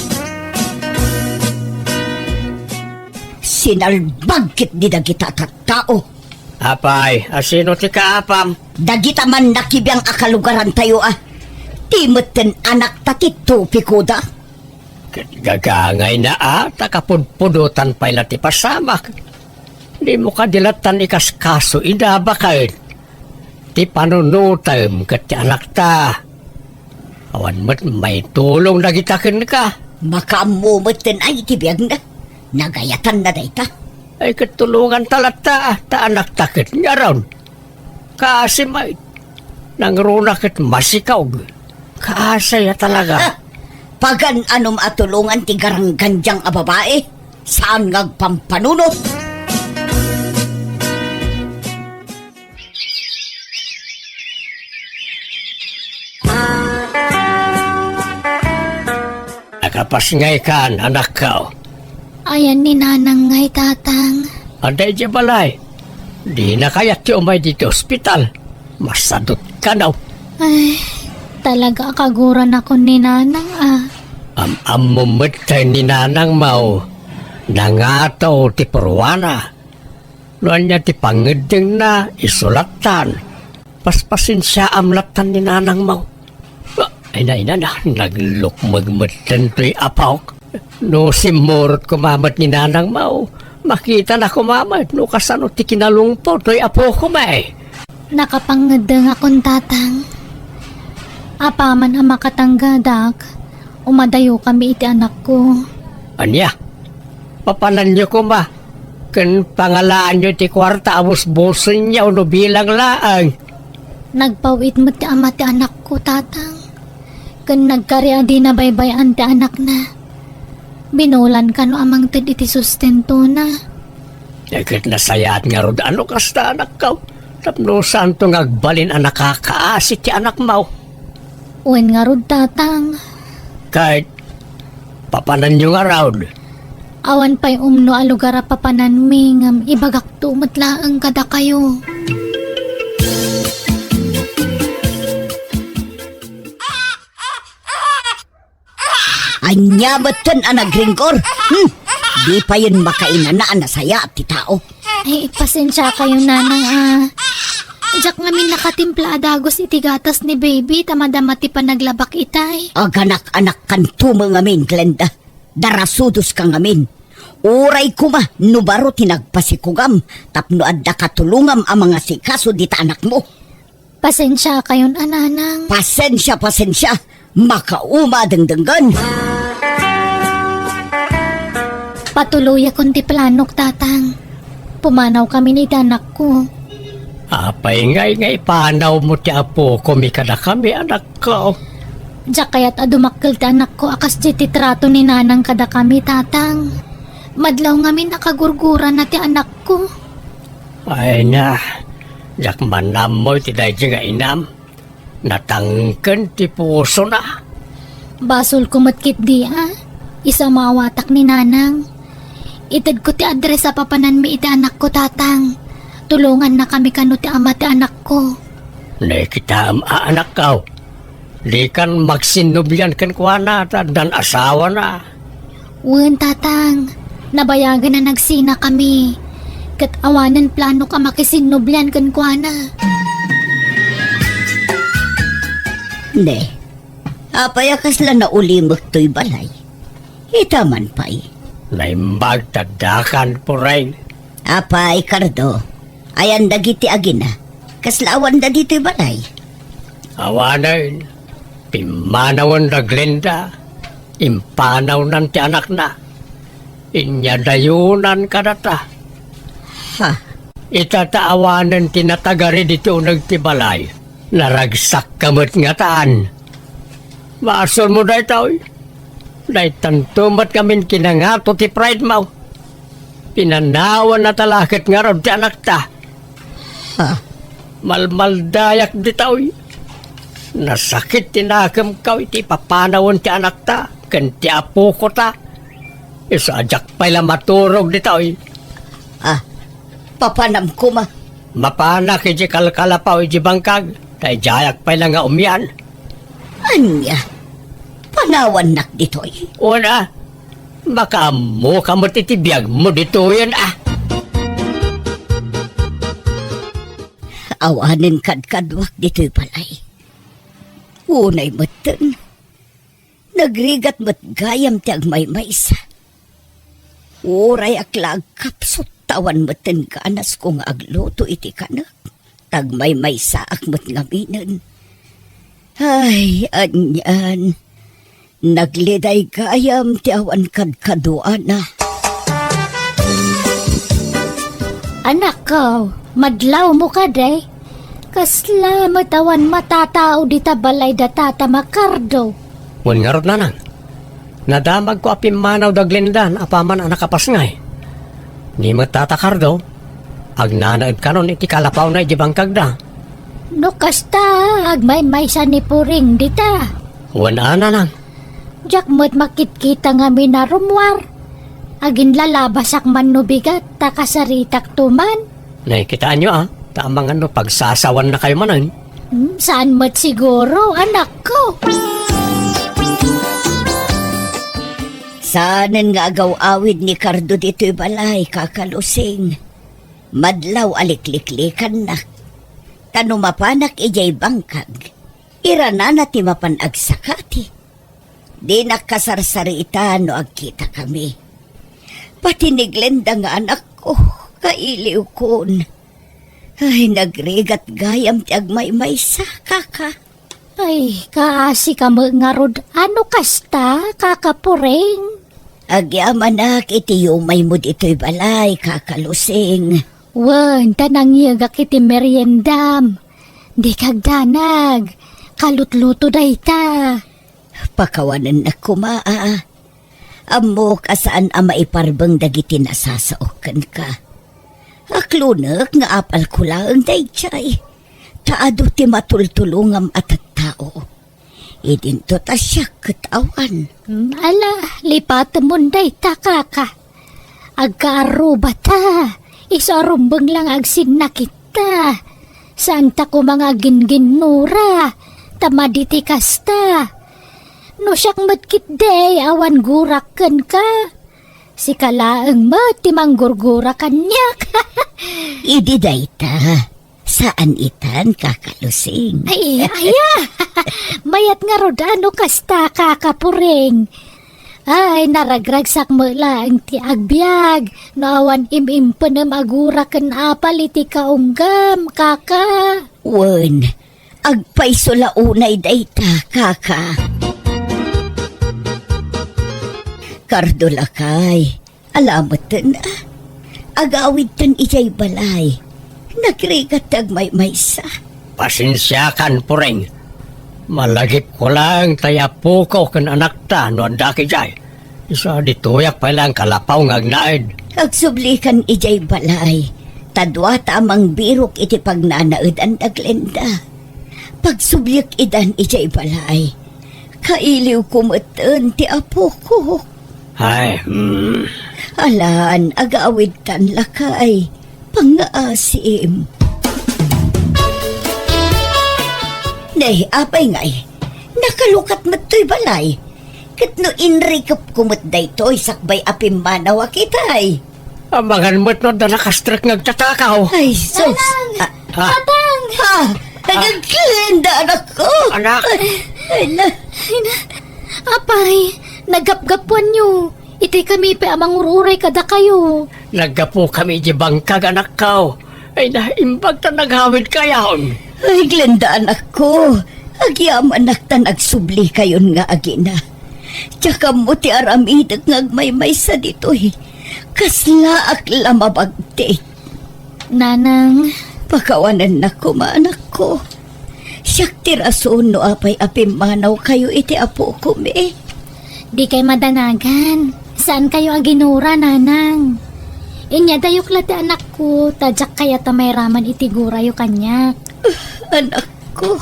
Sinalbag ketdi dagita tattao. Apay, asino ti kaapam? Dagita man nakibiang a kalugarantayo a. Ti metten anakta ti topikoda. Ket gagangayna a ta kapudpudotan pay la ti pasamak. Dimo kadi lattan ikaskaso ida baket ti panunotem ket ti anakta. Awan met maitulong dagita kenka. Makaammo metten ay ti biagna. Nagayatanna dayta. Ay, ket tulonganta latta ta anakta ket ngarud. Kaasi met. Nangruna ket masikog. Kaasi a talaga. Ah, pagan-anom a tulongan ti garanggandiang a babai. Saan nga agpampanunot? Nakapasngaykan, anakko? Ayan ni Nanang ngay, Tatang. Adda idiay balay. Dina kayat ti umay ditoy ospital. Masadut kano. Ay, talaga a kaguranakon ni Nanang a. Am-ammo met ni Nanangmo. Nangato ti purwana. No ania ti pangngeddengna, isu lattan. Paspasensiaam lattan ni Nanangmo. Ay, na, ina na, naglukmeg metten toy apok. No simmurot koma met ni Nanangmo, makitana koma met no kasano ti kinalungpo toy apokoma. Nakapangngeddengakon, Tatang. Apaman a makatanggadak, umadayokami iti anakko. Ania? Papananyo koma ken pangalaanyo ti kuarta a busbusenyo no bilang laeng. Nagpaw-it met ti ama ti anakko, Tatang. Ken nagkari a dina baybay-an ti anakna. Binulan kano a mangted iti sustentona. Ket nasayaat ngarud a no kasta, anakko, tapno saanto nga agbalin a nakakaasi ti anakmo. Wen ngarud, Tatang. Ket papananyo ngarud? Awan pay umno a lugar a papananmi ngem ibagakto met laeng kadakayo. Ania metten a nagringgor? Hmm? Di payen makainana a nasayaat ti tao. Ay, pasensiakayon, Nanang, a. Diak ngamin nakatimpla a dagus iti gatas ni baby ta madama ti panaglabak itay. Aganakanakkanto met ngamin, Glenda. Darasudoska ngamin. Uray koma no baro ti nagpasikugam tapno adda katulongam a mangasikaso dita anakmo. Pasensiakayon a, Nanang. Pasensia, pasensia. Makauma a dengdenggen. Patuloyakon ti planok, Tatang. Pumanawkamin iti anakko. Apay ngay nga ipanawmo ti apokom kadakami, anakko? Diak kayat a dumakkel ti anakko a kasdi ti trato ni Nanang kadakami, Tatang. Madlaw ngamin a kagurgurana ti anakko. Ay na, diak man ammo iti daydi nga inam. Natangken ti pusona. Basolko met ketdi a, isu a maawatak ni Nanang. Itedko ti address a papananmi iti anakko, Tatang. Tulongannakami kano ti ama ti anakko. Ne, kitaem a, anakko. Dikan magsinnublian kenkuana ta addan asawana. Wen, Tatang. Nabayagen a nagsinakami. Ket awanen planok a makisinnublian kenkuana. Ne, apay a kasla naulimek toy balay? Ita man pay. Naimbag ta addakan, Pureng. Apay, Cardo? Ayan dagiti agina. Kasla awanda ditoy balay? Awanen, pimmanawen da Glenda, impanawnan ti anakna. Inyadayonan kadata. Ha? Ita ta awanen ti natagari ditoy uneg ti balay. Naragsakka met ngatan. Basolmo daytoy. Daytanto met ngamin kinangato ti pride mo. Pinanawan na talaket ngarud ti anakta. Ha? Malmaldayak ditoy. Nasakit ti nakemko iti ipapanawen ti anakta ken ti apokota. Isu a diak pay la maturog ditoy. Ah, papanam koma. Mapanak iti kalkalapaw iti bangkag, ta idiayak pay la nga umian. Ania? Panawannak ditoy? Una, makaammoka met iti biagmo ditoyen, a. Awanen kadkaduak ditoy balay. Unay metten, nagrigat met gayam ti agmaymaysa. Uray ak la agkapsut ta awan metten ganasko nga agluto iti kanek. Tagmaymaysaak met ngaminen. Ay, anian. Nagliday gayam ti awan kadkaduana. Anakko, madlawmo kadi? Kasla met awan matatao dita balay da Tata Makardo. Wen ngarud, nanang. Nadamagko a pimmanaw da Glenda apaman a nakapasngay. Ni met Tata Cardo, agnanaed kanon iti kalapawna iti bangkagda. No kasta, agmaymaysa ni Puring dita. Wen a, nanang. Diak met makitkita ngamin a rummuar. Aginlalabasak man no bigat, ta kasaritakto man. Nakitaanyo a, ta amangan no pagsasawannakayo manen. Hmm, saan met siguro, anakko? Saanen nga agaw-awid ni Cardo ditoy balay, Kaka Lusing. Madlaw a likliklikannak. Ta no mapanak idiay bangkag, iranana ti mapan agsakati. Dinak kasarsarita no agkitakami. Pati ni Glenda nga anakko, kailiwkon. Ay, nagrigat gayam ti agmaymaysa, kaka. Ay, kaasi ka met ngarud. Ano kasta, Kaka Puring? Agyamanak iti yumaymo ditoy balay, Kaka Lusing. Wen, ta nangyegak iti meriendam. Dika agdanag. Kalutluto dayta. Pakawanennak koma, a. Ammok a saan a maiparbeng dagiti nasasaok kenka. Aklonek nga apalko laeng daydiay, ta adu ti matultulongam a tattao. Idinto ta siak ket awan. Hmm, ala, lipatemon dayta, kaka. Agkaarrubata, isu a rumbeng la nga agsinnakitta. Saanta koma nga agingginnura, ta madi ti kasta. No siak met ketdi, awan gurak kenka. Sika laeng met ti manggurgura kaniak. Idi dayta, saan itan, Kaka Lusing? Ay, aya! Mayat ngarud a no kasta, Kaka Puring. Ay, naragragsak met laeng ti agbiag no awan im-impenem a gura ken apal iti kaunggam, Kaka. Wen, agpayso la unay dayta, Kaka. Kardo, lakay, ala metten, a. Agawidten idiay balay. Nagrigat ti agmaymaysa. Pasensiakan, Puring. Malagipko laeng tay apoko ken anakta no adda idiay. Isu a ditoyak pay laeng kalapaw nga agnaed. Agsublikan idiay balay, ta duata a mangbirok iti pagnanaedan da Glenda. Pagsubliek idan idiay balay, kailiwko metten ti apoko. Ay, hmm. Alan, agawidtan, lakay. Pangngaasim. Ne, apay ngay, nakalukat met toy balay. Ket no inrikepko met daytoy sakbay a pimmanawak itay. Amangan met no adda nakastrek nga agtatakaw. Ay, sus. Nanang! Ah. Ah. Apang! Ah, nagagkenda, anakko. Anak! Ay, na. Ay, na. Apay, naggapgapuanyo. Itay kami pay a mangur-uray kadakayo. Naggapukami iti bangkag, anakko. Ay, naimbag ta nagawidkayon. Ay, Glenda, anakko. Agyamanak ta nagsublikayon nga agina. Diak ammo ti aramidek nga agmaymaysa ditoy. Kaslaak la mabagtik. Nanang. Pakawanennak koma, anakko. Siak ti rason no apay a pimmanawkayo iti apokomi. Dikay madanagan. Saankayo a ginura, Nanang. Inyadayok la ti anakko, ta diak kayat a mairaman iti gurayo kaniak. Anakko,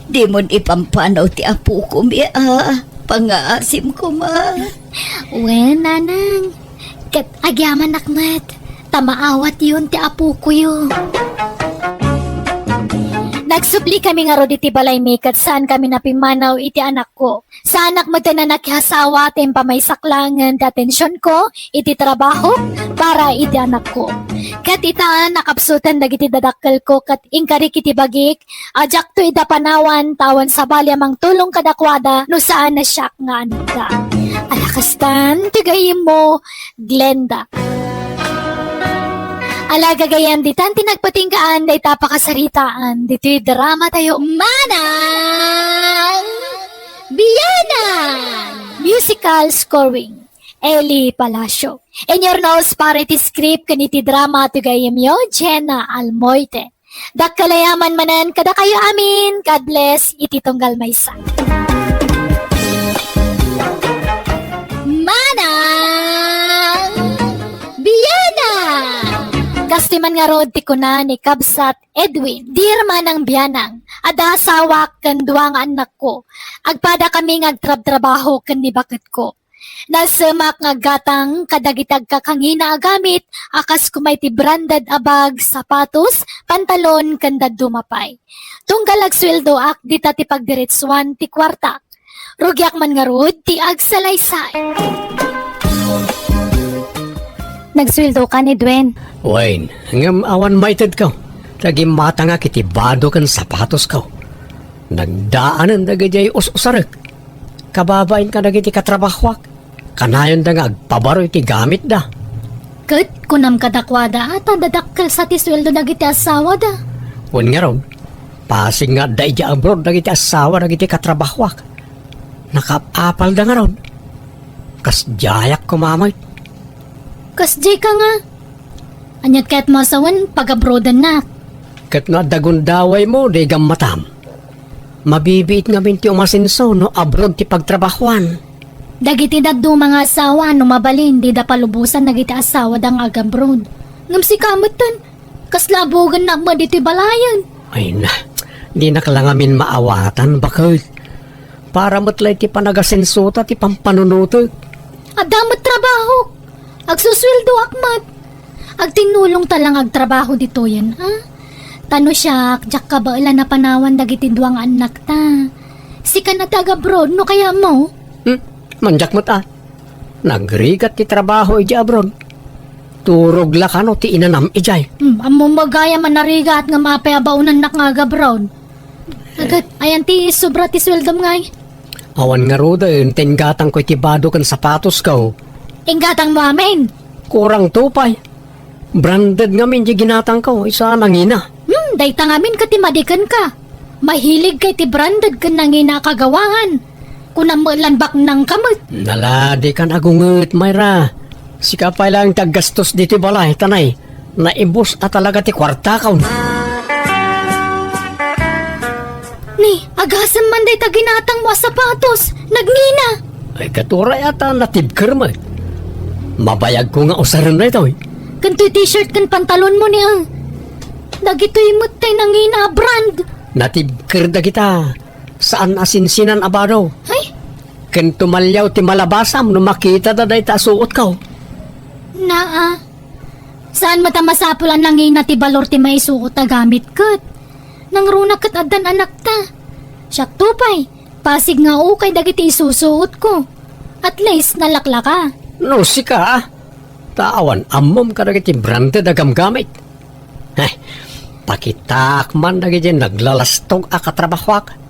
dimon ipampanaw ti apokomi a pangngaasim koma. Wen, Nanang. Ket agyamanak met, ta maawatyon ti apokoyo. Nagsublikami ngarud iti balaymi ket saankami a pimmanaw iti anakko. Saanak metten a nakiasawa ta impamaysak laengen ti atensionko iti trabaho para iti anakko. Ket ita, nakapsuten dagiti dadakkelko ket inkarik iti bagik a diakto ida panawan ta awan sabali a mangtulong kadakuada no saan a siak nga anakda. Ala kastan ti gayyemmo, Glenda. Ala gagayyem, ditan ti nagpatinggaan dayta a pakasaritaan ditoy dramatayo, Manang Bianan! Musical scoring, Eli Palacio. In your nose para iti script ken iti drama ti gayyemyo, Jenna Almoite. Dakkel a yaman manen kadakayo amin. God bless iti tunggal maysa. Manang Bianan! Kastoy man ngarud ti kuna ni Kabsat Edwin, Dear Manang Bianang, adda asawak ken dua nga annakko. Agpadakami nga agtrabtrabaho ken ni baketko. Nalsemak nga aggatang kadagiti agkakangina a gamit a kas kumay ti branded a bag, sapatos, pantalon, ken dadduma pay. Tunggal agsueldoak, dita ti pagdiretsuan ti kuartak. Rugiak man ngarud ti agsalaysay. Nagsueldokan, Edwin? Wen, ngem awan maitedko. Ta gimmatangak iti bado ken sapatosko. Nagdaanen dagidiay us-usarek. Kababain kadagiti katrabahoak. Kanayonda nga agpabaro iti gamitda. Ket kunam kadakuada a ta dadakkel sa ti sueldo dagiti asawada. Wen ngarud, pasig nga adda idiay abroad dagiti asawa dagiti katrabahoak. Nakaap-apalda ngarud. Kasdiayak koma met. Kasdiay ka nga. Ania ti kayatmo a sawen, pag-abroadennak? Ket no adda gundawaymo, di gammatam. Mabibiit ngamin ti umasenso no abroad ti pagtrabahoan. Dagiti dadduma nga asawa, no mabalin, dida palubosan dagiti asawada nga agabroad. Ngem sika metten, kasla buogennak met ditoy balayen. Ay na, dinak la ngamin maawatan, baket. Para met la iti panagasensota ti pampanunotek. Adda met trabahok. Agsusueldoak met. Agtinnulongta la nga agtrabaho ditoyen, a? Ta no siak, diak kabaelan a panawan dagiti dua nga annakta. Sikan a ti agabroad, no kayatmo? Hmm, mandiak met a. Nagrigat ti trabaho idiay abroad. Turog la kano ti inanam idiay. Hmm, ammom gayam a narigat ngem apay a baonannak nga agabroad? Agat, ayan ti sobra ti sueldom ngay? Awan ngaruden, ta inggatangko iti bado ken sapatosko. Inggatangmo amin? Kurangto pay. Branded ngamin ti ginatangko, isu a nangina. Hmm, dayta ngamin ket ti madikenka. Mahiligka iti branded ken nangina a kagawaan. Kunam met lan baknangka met. Naladikan a gunget, Myra. Sika pay laeng ti aggastos ditoy balay, ta nay, naibus a talaga ti kuartakon. Ni, agasem man dayta ginatangmo a sapatos, nagngina. Ay, ket uray a ta natibker met. Mabayagko nga usaren daytoy. Ken toy t-shirt ken pantalonmo ni, ah. Dagitoy met tay nangina a brand. Natibker dagita. Saan a sinsinan a bado. Ay? Ken tumaliaw ti malabasam no makitada dayta a suotko. Naa. Saan met a masapul a nangina ti balor ti maisuot a gamit ket. Nangruna ket addan anakta. Siakto pay, pasig nga ukay dagiti isusuotko. At least, nalaklaka. No, sika, ah. Ta awan ammom kadagiti branded a gamgamit. Heh, pakitaak man dagiti naglalastog a katrabahoak.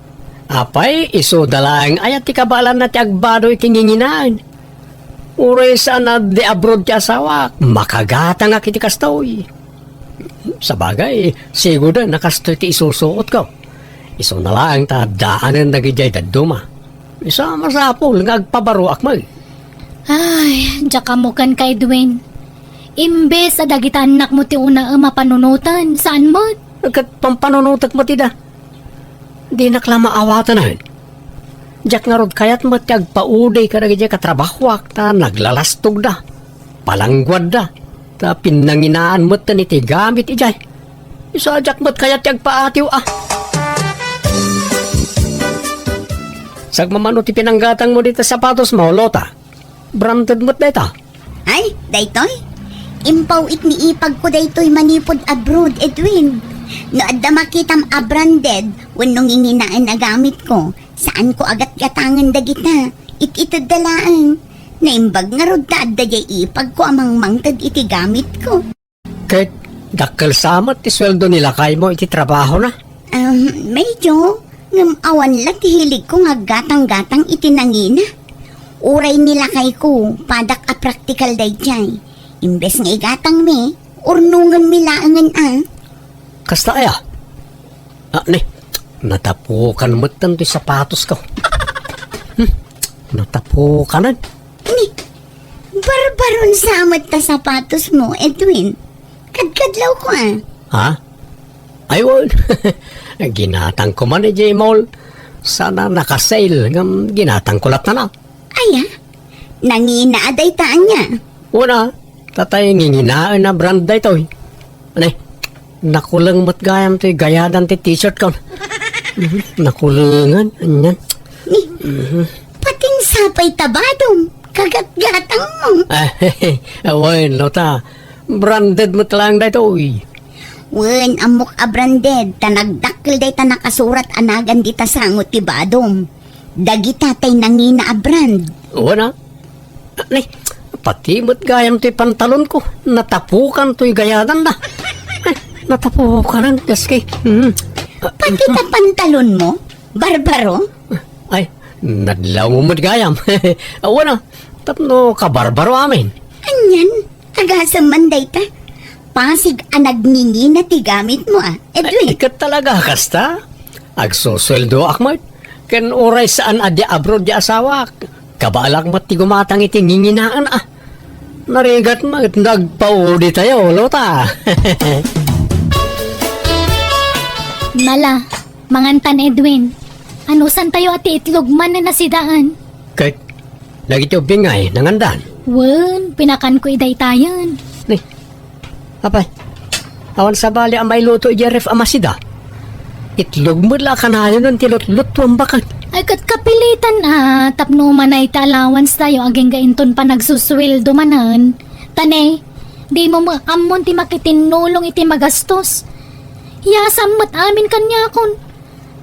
Apay, isuda laeng aya ti kabaelanna ti agbado iti nginginaen? Uray saan a di abroad ti asawak, makagatangak iti kastoy. Sabagay, sigurda a kastoy ti isusuotko. Isuna laeng ta addaanen dagidiay dadduma. Isu a masapul nga agpabaroak met. Ay, diak ammo kenka, Edwin. Imbes a dagita annakmo ti unaem a panunoten, saan met? Ket pampanunotek met ida. Dinak la maawatanen. Diak ngarud kayat met ti agpaudi kadagiti katrabahoak ta naglalastogda, palangguadda, ta pinnanginaan metten iti gamit idiay. Isu a diak met kayat ti agpaatiw a. Sagmamano ti pinanggatangmo dita sapatosmo, Lota. Branded met dayta. Ay, daytoy? Impaw-it ni ipagko daytoy manipud abroad, Edwin. No adda makitam a branded wenno nginginaen a gamitko, saanko a gatgatangen dagita. It-itedda laeng. Naimbag ngarud ta adda diay ipagko a mangmangted iti gamitko. Ket dakkel sa met ti sueldo ni lakaymo iti trabahona? Ah, medyo. Ngem awan la ti hiligko nga aggatang-gatang iti nangina. Uray ni lakayko, padak a praktikal daydiay. Imbes nga igatangmi, urnongenmi laengen a. Kasta aya? Ah, ni, natapukan metten ti sapatosko. Hmm, natapukanen. Ni, barbaron sa met ta sapatosmo, Edwin. Kadkadlawko a. Ha? Ay, wen. Ginatangko man idiay mall. Saan a naka-sale ngem ginatangko latta. Aya? Nangina a dayta ania? Wen a, tatay nginginaen a brand daytoy. Ani, nakuleng met gayam ti gayadan ti t-shirt kon. Mhm, nakulengen, anian. Ni, mhm. Patin sapay ta badom, kagatgatangmo. Ay, wen, Lota. Branded met laeng daytoy. Wen, ammok a branded, ta nagdakkel dayta nakasurat a nagan dita sango ti badom. Dagita tay nangina a brand. Wen a? Ni, pati met gayam toy pantalonko, natapukan toy gayadanna. Eh, natapukanen, gaski. Hmm. Pati ta pantalonmo? Barbaro? Ay, nadlawmo met gayam. Wen a, tapno kabarbaro amin. Anian? Agasem man dayta. Pasig a nagngingina ti gamitmo a, Edwin. Ay, ket talaga, kasta? Agsusueldoak met. Ken uray saan a di abroad ti asawak, kabaelak met ti gumatang iti nginginaen a. Narigat met, nagpauditayo, Lota. Mala, mangantan, Edwin. Anusantayo a ti itlog man a nasidaan. Ket, dagiti ubbing ngay, nangandan? Wen, pinakanko idaytayen. Ni, apay, awan sabali a mailuto idiay ref a masida. Itlog met la a kanayon ti lutlutto a baket. Ay, ket kapilitan a, tapno umanay ti allowance tayo agingga inton panagsusueldo manen. Ta ne, dimo met ammon ti makitinnulong iti magastos. Yasam met amin kaniakon.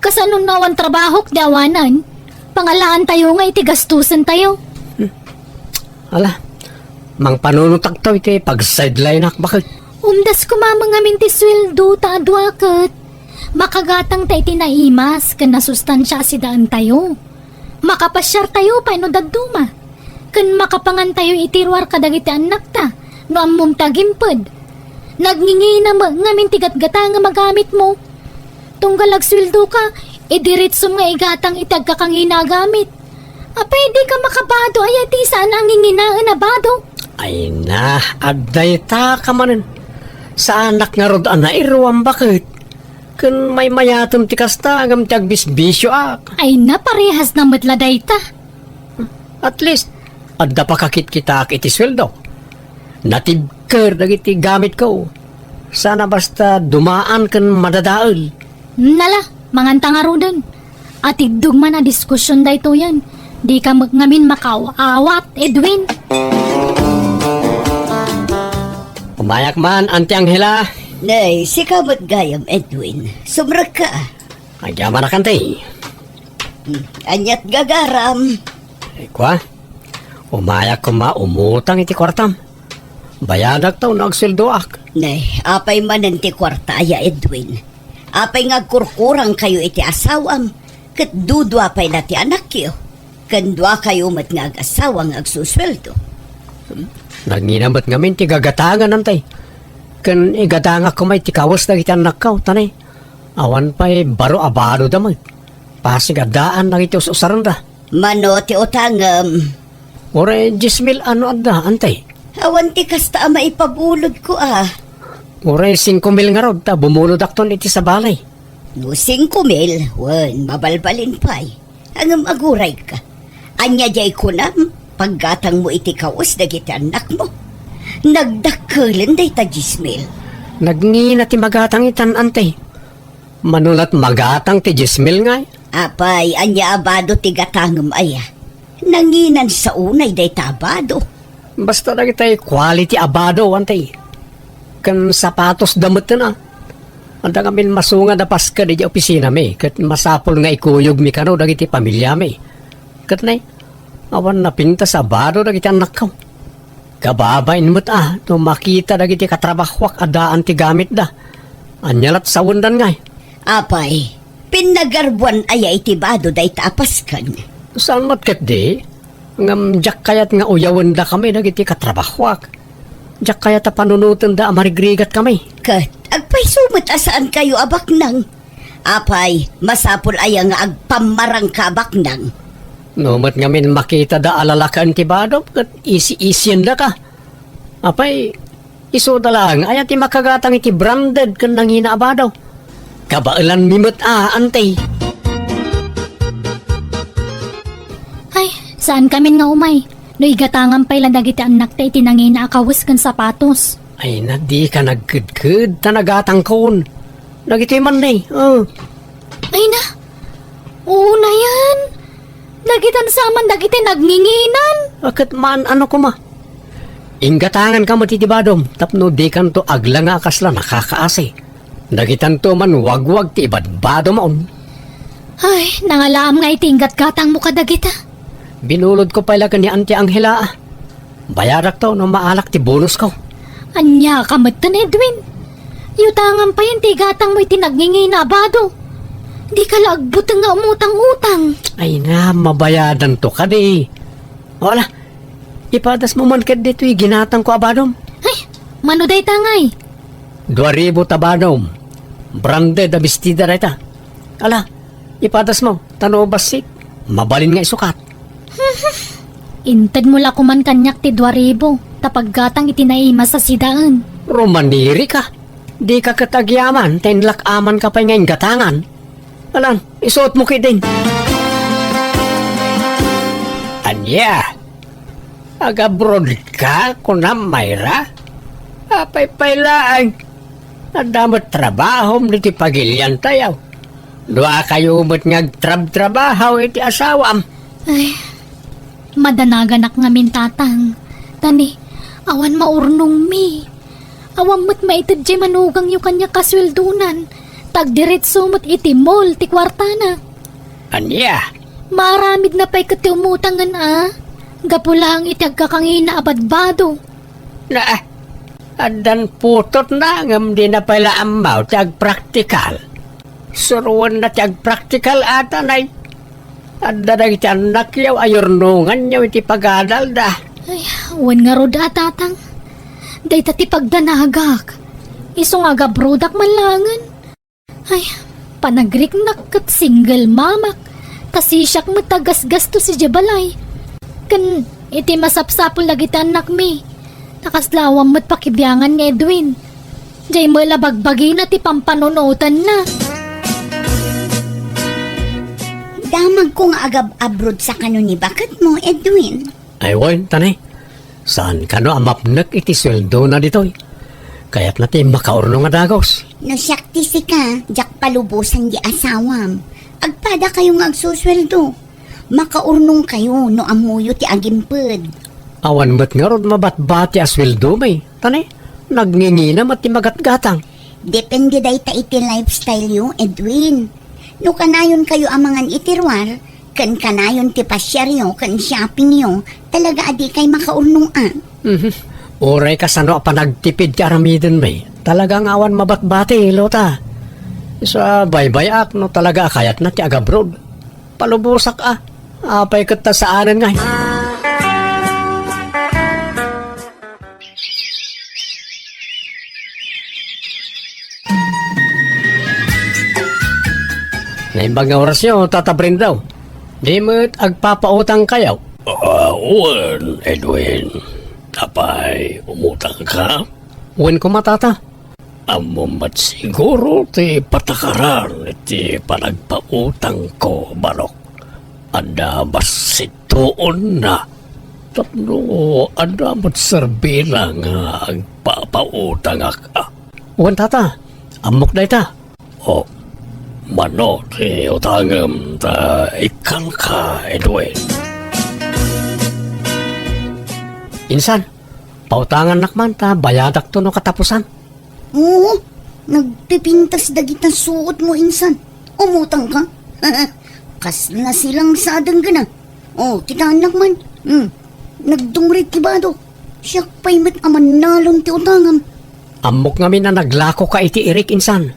Kasano no awan trabahok di awanan? Pangalaantayo nga iti gastusentayo. Ala, mangpanunotakto iti pag-sideline-ak baket. Umdas koma ngamin ti sueldo ta adua ket makagatangta iti naimas ken nasustansia a sidaentayo. Makapasiartayo pay no dadduma. Ken makapangantayo iti ruar kadagiti annakta no ammom ti agimped. Nagngingina met ngamin ti gatgatangem a gamitmo. Tunggal agsueldoka, idiritsom nga igatang iti agkakangina a gamit. Apay, dika makabado aya ti saan a nginginaen a bado? Ay na, adda ita ka manen. Saanak ngarud a nairuam baket. Ken maymayatem ti kasta, ngem ti agbisbisioak. Ay na, parehas na met la dayta. At least, adda pakakitkitaak iti sueldo. Natibker dagiti gamitko. Sana basta dumaan ken madadael. Nala, manganta ngaruden. Atiddog man a diskusyon daytoyen. Dika met ngamin makaawat, Edwin. Umayak man, Auntie Angela. Nay, sika met gayam, Edwin. Sumrekka. Agyamanak, Auntie. Hmm, aniat gagaram? Ay, kua? Umayak koma umutang iti kuartam. Bayadak ta no agsueldoak. Ne, apay manen ti kuarta aya, Edwin? Apay nga agkurkurangkayo iti asawam? Ket dudua pay la ti anakyo. Ken duakayo met nga agasawa nga agsusueldo. Nangina met ngamin ti gagatangan, Auntie. Ken igatangak koma iti kawes dagiti annakko, ta ne, awan pay baro a badoda met. Pasig addaan dagiti us-usarenda. Mano ti utangem? Uray dies mil a no adda, Auntie. Awan ti kasta a maipabulodko a. Uray singko mil ngarud ta bumulodakton iti sabali. No singko mil, wen, mabalbalin pay. Ngem agurayka. Ania diay kunam? Paggatangmo iti kawes dagiti annakmo. Nagdakkelen dayta dies mil. Nagngina ti magatang itan, Auntie. Mano la't magatang ti dies mil ngay? Apay, ania a bado ti gatangem aya? Nanginan sa unay dayta a bado. Basta dagitay quality a bado, Auntie. Ken sapatosda metten a. Adda ngamin masungad a pasked idiay opisinami, ket masapul nga ikuyogmi kano dagiti pamiliami. Ket ne, awan napintas a bado dagiti annakko. Kababain met a no makita dagiti katrabahoak a daan ti gamitda. Ania la't sawendan ngay? Apay, pinnagarbuan aya iti bado dayta a pasken? Saan met ketdi? Ngem diak kayat nga uyawendakami dagiti katrabahoak. Diak kayat a panunotenda a marigrigatkami. Ket agpayso met a saankayo a baknang? Apay, masapul aya nga agpammarangka a baknang? No met ngamin makitada a lalaken ti badom ket isi-isiendaka. Apay, isuda laeng aya ti makagatang iti branded ken nangina a bado. Kabaelanmi met a, Auntie. Ay, saankamin nga umay. No igatangam pay la dagiti annakta iti nangina a kawes ken sapatos. Ay na, dika nagkedked ta nagatangkon. Dagitoy man ne, ah. Ay na, unayen. Dagitan sa man dagiti nagnginginan. A, ket maan-ano koma? Inggatanganka met iti badom tapno dikanto aglanga a kasla nakakaasi. Dagitanto man wagwag ti ibadbadom on. Ay, nangalaam nga iti inggatgatangmo kadagita. Binulodko pay la ken ni Auntie Angela a. Bayarakto no maalak ti bonusko. Ania ka metten, Edwin? Yutangam payen ti igatangmo iti nagngingina a bado. Dika la agbuteng nga umutang-utang. Ay na, mabayadanto kadi. O ala, ipadasmo man ket ditoy ginatangko a badom. Ay, mano dayta ngay? Dua ribu ta badom. Branded a bestida dayta. Ala, ipadasmo, ta no bassit, mabalin nga isukat. Intedmo la koman kaniak ti dua ribu, ta paggatang iti naimas a sidaen. Rumanirika. Dika ket agyaman, ta inlak-amanka pay nga inggatangan. Alan, isuotmo ketdin. Ania? Agabrodka, kunam, Myra? Apay pay laeng. Adda met trabahom ditoy pagiliantayo. Duakayo met nga agtrabtrabaho iti asawam. Ay, madanaganak ngamin, Tatang. Ta ne, awan maurnongmi. Awan met maited diay manugangyo kaniak a sueldonan. Ta Agdiretso met iti mall ti kuartana. Ania? Maaramidna pay ket ti umutangen a. Gapu laeng iti agkakangina a badbado. Na, addan putotna ngem dina pay la ammo ti agpraktikal. Suroenna ti agpraktikal a, Tanay. Adda dagiti annakyo a yurnonganyo iti pagadalda. Ay, wen ngarud a, Tatang. Dayta ti pagdanagak. Isu nga agabrodak man laengen. Ay, panagriknak ket single mamak. Ta sisiak met a gasgastos idiay balay. Ken iti masapsapul dagiti annakmi, ta kasla awan met pakibiangan ni Edwin. Diay met la bagbagina ti pampanunotanna. Damagko nga agab-abrod sa kano ni baketmo, Edwin. Ay, wen, Tanay. Saan kano a mapnek iti sueldona ditoy? Kayatna ti makaurnong a dagus. No siak ti sika, diak palubosan di asawam. Agpada kayo nga agsusueldo. Makaurnong kayo no ammoyo ti agimped. Awan met ngarud mabatbati a sueldomi, Tanay. Nagngingina met ti magatgatang. Depende dayta iti lifestyle yo, Edwin. No kanayon kayo a mangan iti ruar, ken kanayon ti pasiaryo ken shoppingyo, talaga a dikay makaurnong a. Mhm. Uray kasano a panagtipid ti aramidenmi, talaga nga awan mabatbati, Lota. Isu a baybay-ak no talaga a kayatna ti agabroad. Palubosak a. Apay ket ta saanen ngay? Naimbag nga orasyo, Tata Brendo. Di met agpapautang kayo? Ah, wen, Edwin. Apay, umutang ka? Wen koma, Tata. Ammom met siguro ti patakaran iti panagpautangko, Barok. Adda bassit tuonna. Tapno adda met serbina nga agpapautangak, a. Wen, Tata. Ammok dayta. O, mano ti utangem ta ikkanka, Edwin? Insan, pautangannak man ta bayadakto no katapusan. Oo, nagpipintas dagita suotmo insan. Umutang ka? Kasla silang sa adenggana. Oh, kitaennak man. Hmm. Nagdungrit ti bado. Siak pay met a mannalon ti utangam. Ammok ngamin a naglako ka iti irik insan.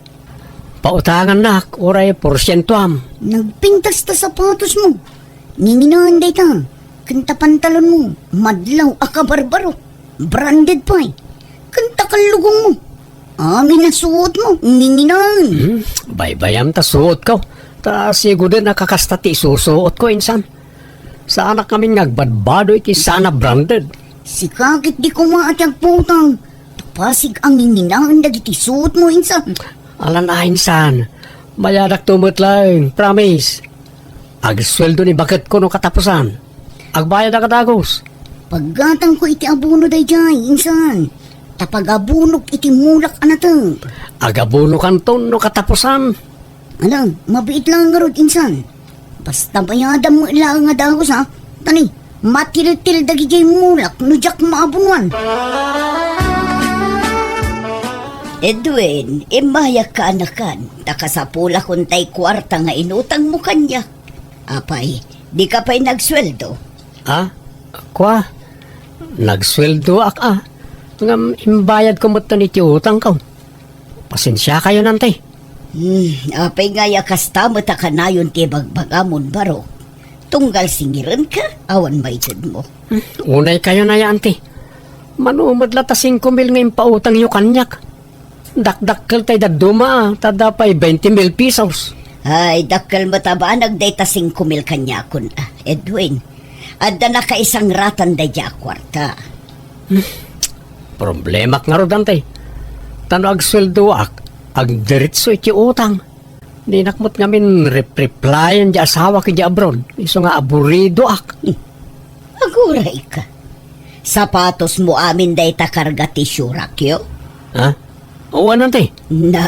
Pautangannak, uray porsientoam. Nagpintas ta sapatos mo. Nginginaan dayta. Ken ta pantalon mo, madlaw a kabarbaro. Branded pay. Ken ta kallugong mo. Amin a suot mo, nginginaan. Hmm, baybayam ta suot ko. Ta siguden a kakasta ti isusuot ko, insan. Saanak ngamin nga agbadbado iti saan a branded. Sika ket di koma ti agpautang. Ta pasig a nginginaan dagiti suot mo, insan. Alan a, insan. Bayadakto met laeng, promise. Agsueldo ni baketko no katapusan. Agbayadak a dagus. Paggatangko iti abono daydiay, insan. Ta pagabonok iti mulak a nateng. Agabonokanton no katapusan. Ala, mabiit laeng ngarud, insan. Basta bayadam met laeng a dagus, a. Tani, matiltil dagiti mulak no diak maabonoan. Edwin, immayak ka, anakan, ta kasapulakon tay kuarta nga inutangmo kaniak. Apay, dika pay nagsueldo? A? Kua, nagsueldoak a. Ngem imbayadko metten iti utangko. Pasensiakayo, Nanti. Hmm, apay ngay a kasta met a kanayon ti ibagbagamon, Barok? Tunggal singirenka, awan maitedmo. Hmm, unaykayon aya, Anti. Mano met la ta singko mil nga impautangyo kaniak. Dakdakkel tay dadduma, a, ta adda pay bainte mil pesos. Ay, dakkel met a banag dayta singko mil kaniakon, a, Edwin. Adda nakaisangratan daydiay a kuarta. Hmm. Problemak ngarud, Anti. Ta no agsueldoak, agdiretso iti utang. Dinak met ngamin rep-replyan di asawak idiay abroad. Isu nga aburidoak. Hmm. Agurayka. Sapatosmo amin dayta karga ti siorakyo? Ha? Wen, Anti. Na,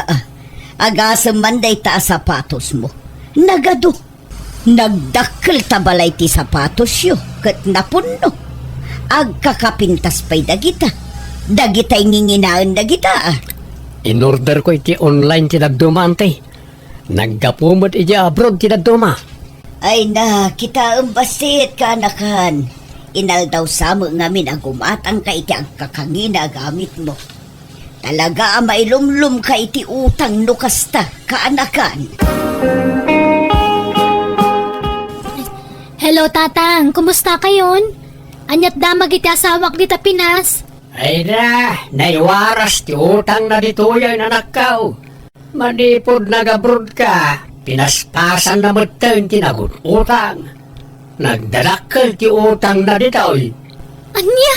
agasem man dayta a sapatosmo. Nagadu. Nagdakkel ta balay ti sapatosyo ket napunno. Agkakapintas pay dagita. Dagitay nginginaen dagita, a. In-orderko iti online ti dadduma, anti. Naggapu met idiay abroad ti dadduma. Ay na, kitaem bassit, kaanakan. Inaldaw sa met ngamin a gumatangka iti agkakangina a gamitmo. Talaga a mailumlomka iti utang no kasta, kaanakan. Hello, Tatang. Kumusta kayon? Aniat damag iti asawak dita Pinas? Ay na, naiwaras ti utangna ditoy a inanakko. Manipud nag-abroad ka, pinaspasanna metten ti nagut-utang. Nagdadakkel ti utangna ditoy. Ania?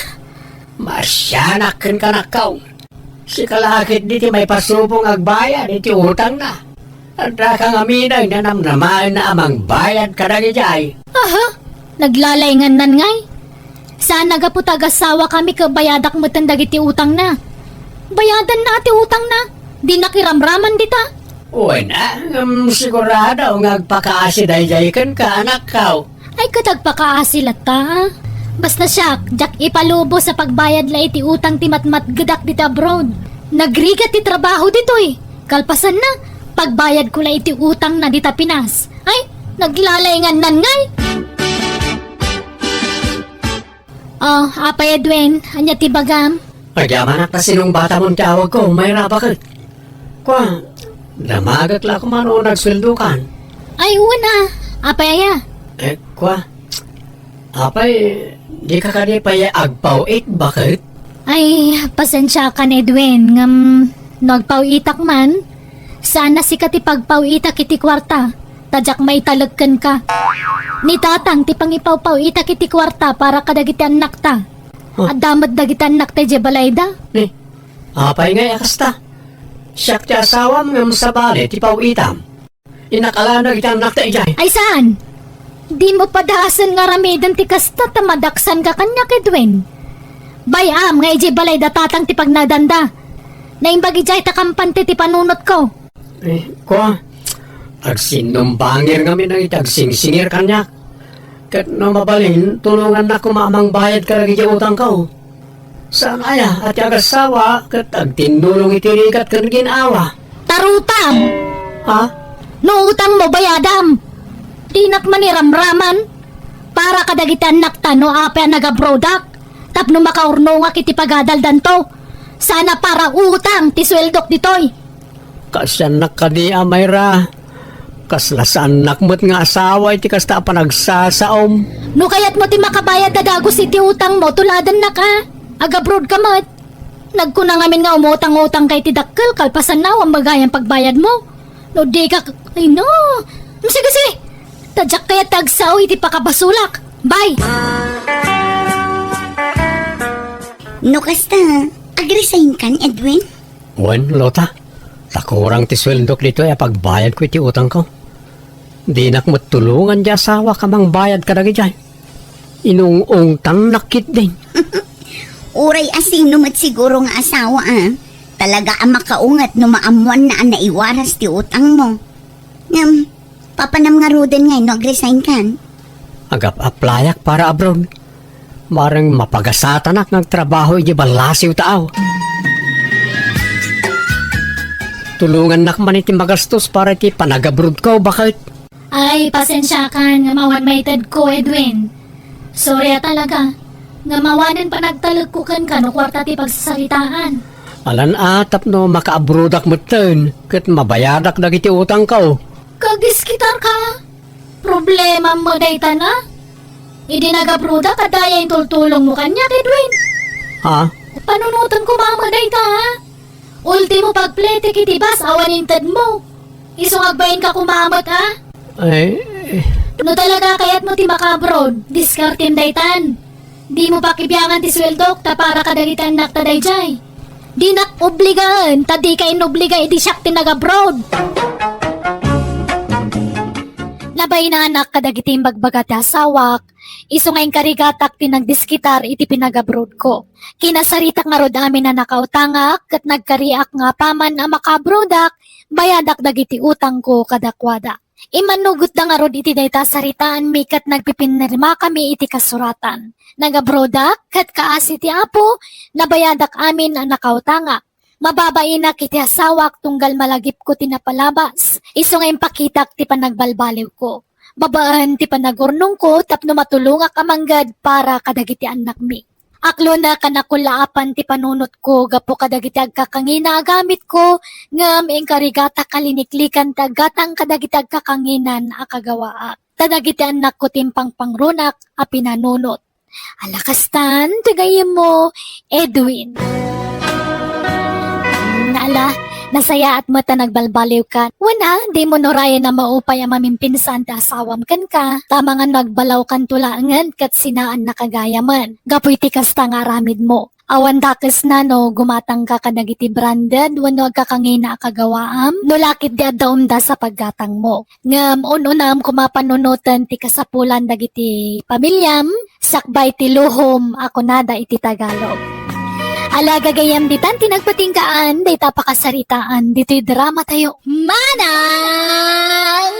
Maasianak kenka, anakko. Sika la ketdi ti maipasubong agbayad iti utangna. Addaka ngamin a namnamaenna a mangbayad kadagijay. Aha, naglalaingannan ngay. Saan a gapu ta agasawakami ket bayadak metten dagiti utangna. Bayadanna ti utangna. Dinak iramraman dita. Wen a, ngem sigurado nga agpakaasi daydiay kenka, anakko. Ay, ket agpakaasi latta, a. Basta siak, diak ipalubos a pagbayad la iti utang ti matmatgedak dita abroad. Nagrigat ti trabaho ditoy. Kalpasanna, pagbayadko la iti utangna dita Pinas. Ay, naglalaingannan ngay. Oh, Apay Edwin, ania ti bagam? Agyamanak ta sinungbatamon ti awagko, Mayra, baket. Kua, damagek la koma no nagsueldokan. Ay, wen a. Apay aya? Eh, kua, apay, dika kadi pay agpaw-it, baket? Ay, pasensiakan, Edwin, ngem no agpaw-itak man, saan a sika ti pagpaw-itak iti kuarta, ta diak maitalek kenka. Ni Tatang ti pangipawpaw-itak iti kuarta para kadagiti annakta. Huh? Adda met dagiti annakta idiay balayda. Ni, apay ngay a kasta? Siak ti asawam ngem sabali ti paw-itam. Innak ala dagiti annakta idiay. Ay saan? Dimo padasen nga aramiden ti kasta ta madaksanka kaniak, Edwin. Bay-am nga idiay balay da Tatang ti pagnadanda. Naimbag idiay ta kampante ti panunotko. Eh, kua, agsinnumbangir ngamin dagiti agsingsingir kaniak. Ket no mabalin, tulongannak koma a mangbayad kadagiti utangko. Saan aya a ti agassawa ket agtinnulong iti rigat ken gin-awa? Tarutam! Ha? No utangmo, bayadam! Dinak man iramraman para kadagiti annakta no apay a nagabrodak tapno makaurnongak iti pagadaldanto. Saan a para utang ti sueldok ditoy. Kaasiannak kadi, Mayra. Kasla saannak met nga asawa iti kasta a panagsasaom. No kayatmo ti makabayad a dagus iti utangmo, tuladennak a. Agabroad ka met. Nagkuna ngamin nga umutang-utang ka iti dakkel, kalpasanna, awan magayan pagbayadmo. No di ka, ay no. Sige, sige. Ta diak kayat ti agsao iti pakabasolak. Bye! No kasta, agresign kan, Edwin? Wen, Lota. Ta kurang ti sueldok ditoy a pagbayadko iti utangko. Dinak met tulongan ti asawak a mangbayad kadagidiay. Inung-ungtannak ketdin. Uray a sino met siguro nga asawa, a. Talaga a makaunget no maammoanna a naiwaras ti utangmo. Ngem, papanam ngaruden ngay no agresign kan? Agap-aplayak para abroad. Mareng mapagasatanak nga agtrabaho idiay ballasiw taaw. Tulongannak man iti magastos para iti panagabroadko, baket. Ay, pasensiakan nga awan maitedko, Edwin. Sorry a talaga. Nga awanen panagtalekko kenka no kuarta ti pagsasaritaan. Alan a tapno makaabroadak metten ket mabayadak dagiti utangko. Kagdiskitarka? Problemam met dayta na? Idi nagabroadak, adda aya intultulongmo kaniak, Edwin? Ha? Panunotem koma met dayta, ha? Ultimo pagpletek iti bus awan intedmo. Isu nga agbainka koma met, ha? Ay, eh. No talaga kayatmo ti makaabroad, diskartem daytan. Dimo pakibiangan ti sueldok ta para kadagiti annakta daydiay. Dinak obligaen ta dika inobliga idi siak ti nagabroad. Nabainanak kadagiti imbagbaga ti asawak, isu nga inkarigatak ti nagdiskitar iti pinagabroadko. Kinasaritak ngarud amin a nakautangak ket nagkariak nga apaman a makaabroadak, bayadak dagiti utangko kadakuada. Immannugotda ngarud iti dayta a saritaanmi ket nagpipinirmakami iti kasuratan. Nagabroadak ket kaasi ti Apo, nabayadak amin a nakautangak. Mababainak iti asawak tunggal malagipko ti napalabas, isu nga impakitak ti panagbalbaliwko babaen ti panagurnongko tapno matulongak a manggad para kadagiti annakmi. Aklonek a nakullaapan ti panunotko gapu kadagiti agkakangina a gamitko, ngem inkarigatak a liniklikan ti aggatang kadagiti agkakanginan a kagawaak. Ta dagiti annakko ti impangpangrunak a pinanunot. Ala kastan ti gayyemmo, Edwin. Ala, nasayaat met a nagbalbaliwka. Wen a, dimo urayen a maupay a mamimpinsan ti asawam kenka, ta amangan no agbalawkanto laengen ket sinaannaka gayamen. Gapu iti kasta nga aramidmo. Awan dakesna no gumatangka kadagiti branded wenno agkakangina a kagawaam, no la ketdi adda umdas a paggatangmo. Ngem un-unam koma panunoten ti kasapulan dagiti pamiliam, sakbay ti luhom a kunada iti Tagalog. Ala, gagayyem, ditan ti nagpatinggaan dayta a pakasaritaan ditoy drama tayo. Manang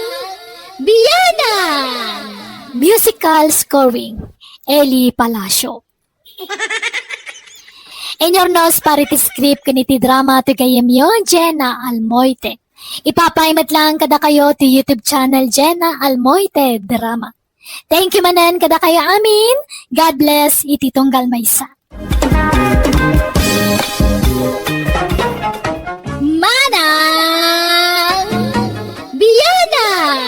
Bianang! Musical scoring, Eli Palacio. Inurnos para iti script ken iti drama ti gayyemyo, Jenna Almoite. Ipapay met laeng kadakayo ti YouTube channel Jenna Almoite Drama. Thank you manen kadakayo amin. God bless iti tunggal maysa. Manang Bianang!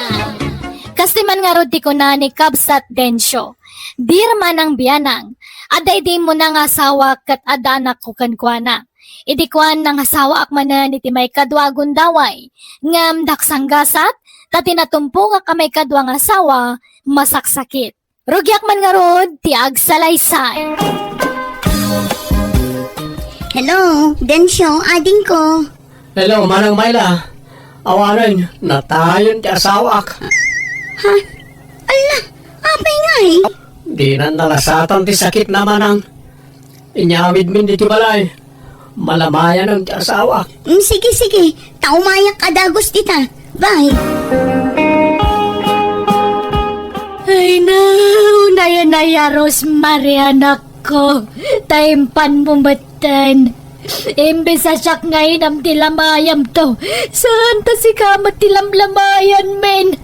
Kastoy man ngarud ti kuna ni Kabsat Dencio. Dear Manang Bianang, adda idi immuna nga asawa ket adda anakko kenkuana. Idi kuan, nangasawaak manen iti maikadua a gundaway, ngem daksanggasat, ta ti natumpokak a maikadua nga asawa, masaksakit. Rugiak man ngarud ti agsalaysay. Hello, Dencio, adingko. Hello, Manang Myla. Awanen, natayen ti asawaak. Ha? Ala, apay ngay? Dinan nalasatan ti sakitna, Manang. Inyawidmin ditoy balay. Malamayanen ti asawaak. Mm, sige, sige. Ta umayak a dagus dita. Bye. Ay, no, naya-naya, Rosemary, anakko. Ta impanmo metten. Imbes a siak nga inam ti lamayamto, saan ta sika met ti lamlamayan, men?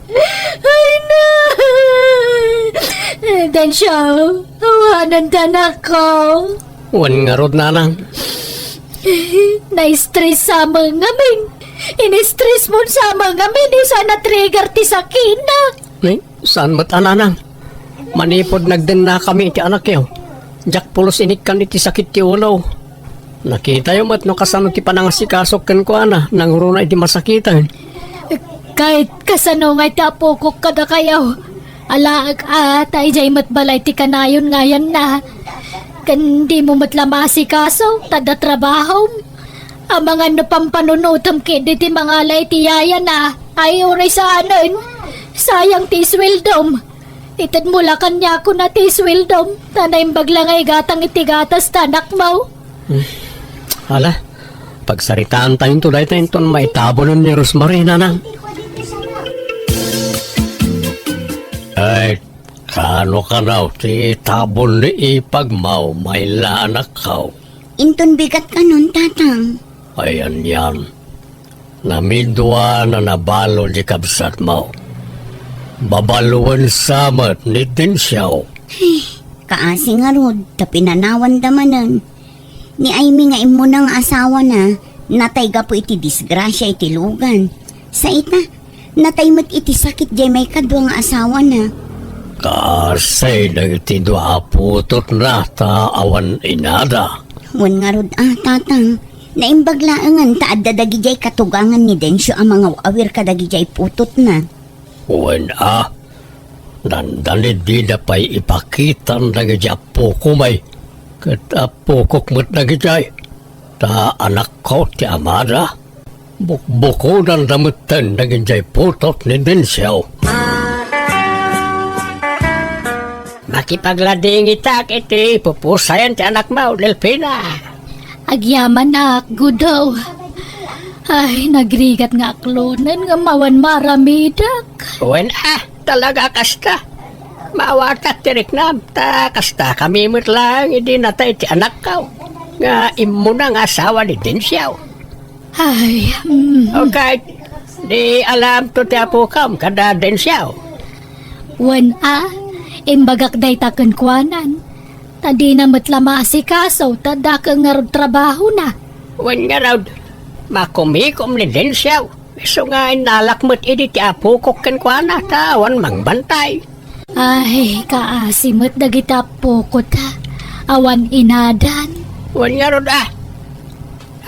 Ay, na! Dencio, awanen ta, anakko. Wen ngarud, Nanang. Na-stress sa amin ngamin. In-stress mo sa amin ngamin, isa na-trigger ti sakina. Ni, saan met a, Nanang? Manipud nagdennakami iti anakyo, diak pulos inikkan iti sakit ti ulo. Nakitayo met no kasano ti panangasikasok kenkuana, nanguruna iti masakiten. Ket kasano ngay ti apokok kadakayo? Alaek a, ta idiay met balay ti kanayon nga ayanna. Ken dimo met la maasikaso, ta adda trabahom. Amangan no pampanunotem ketdi ti mangala iti yayana, ay uray saanen. Sayang ti isweldom. Itedmo la kaniakon ti isweldom, ta naimbag la nga igatang iti gatas ti anakmo. Hmm. Ala, pagsaritaantayonto dayta inton maitabonen ni Rosemary, Nanang. Ay, kano kanaw ti itabon ni ipagmo, Myla, anakko? Inton bigat kanon, Tatang. Ayan yan. Namidua na nabalo di kabsatmo. Babaluen sa met ni Dencio. Ay, kaasi ngarud, ta pinanawanda manen. Ni Aimee nga immuna nga asawana, natay gapu iti disgrasia iti lugan. Sa ita, natay met iti sakit diay maikadua nga asawana. Kaasi dagiti dua a putotna ta awan inada. Wen ngarud a, Tatang, naimbag laengen ta adda dagidiay katugangan ni Dencio a mangaw-awir kadagidiay putotna. Wen a, dandani dida pay ipakitan dagidiay appokom ay, ket appokok met dagidiay, ta anakko ti amada. Bukbukodanda metten dagidiay putot ni Dencio. Makipagladingitak iti pupusayan ti anakmo, Delfina. Agyamanak, Gudo. Ay, nagrigat nga aklonen nga awan maramidek. Wen a, talaga kasta. Maawatak ti riknam, ta kasta kami met laeng idi natay ti anakko. nga immuna nga asawa ni Dencio. Ay, mm. O ket, di alamto ti apokam kada Dencio? Wen a, imbagak dayta kenkuanan. Ta dina met la maasikaso, ta dakkel ngarud trabahona. Wen ngarud, makumikom ni Dencio. Isu nga innalak met idi ti apokok kenkuana, ta awan mangbantay. Ay, kaasi met dagiti apokot, a. Awan inadan. Wen ngarud, a.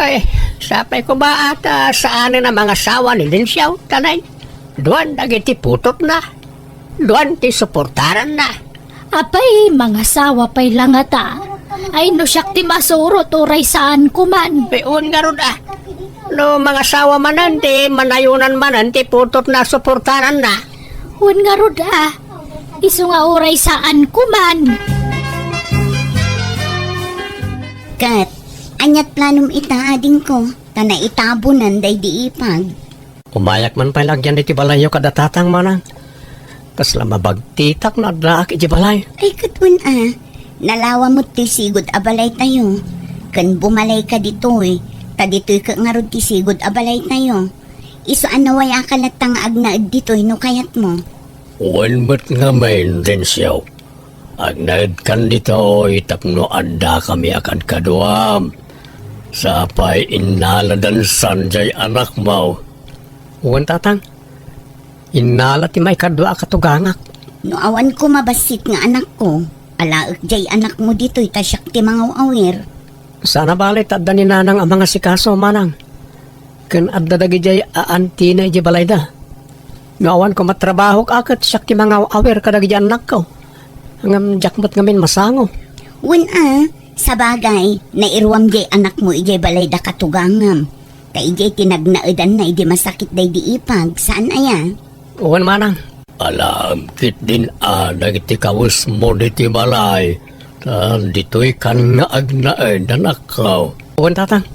Ay, sapay koma a ta saanen a mangasawa ni Dencio, ta nay, duan dagiti putotna. Duan ti suportaranna. Apay, mangasawa pay la ngata? Ay, no siak ti masurot, uray saanko man. Ay, wen ngarud, a. No mangasawa manen ti manayonan manen ti putotna a suportaranna. Wen ngarud, a. Isu nga uray saanko man. Ket, ania ti planom ita, adingko? Ta naitabonan daydi ipag. Umayak man pay la agyan iti balayyo kada tatang, manang. Kasla mabagtitak no addaak iti balay. Ay, ket wen a, nalawa met ti sigud a balaytayo. Ken bumalayka ditoy, ta ditoy ket ngarud ti sigud a balaytayo. Isu a nawayaka latta nga agnaed ditoy no kayatmo. Wen met ngamin, Dencio. Agnaedkan ditoy tapno addakami a kadkaduam. Sapay innaladansan jay anakmo. Wen, tatang. Innala ti maikadua a katugangak. No awan koma bassit nga anakko, alaek jay anakmo ditoy ta siak ti mangaw-awir. Sana bale ta adda ni nanang a mangasikaso, manang. Ken adda dagidiay a antina idiay balayda. No awan koma trabahok a ket siak ti mangaw-awir kadagidi annakko. Ngem diak met ngamin masango. Wen a, sabagay, nairuam jay anakmo idiay balayda katugangam. Ta idiay ti nagnaedanna idi masakit daydi ipag, saan aya? Wen manang. Alaem ketdin a dagiti kawesmo ditoy balay, ta ditoykan nga agnaed, anakko. Wen, tatang.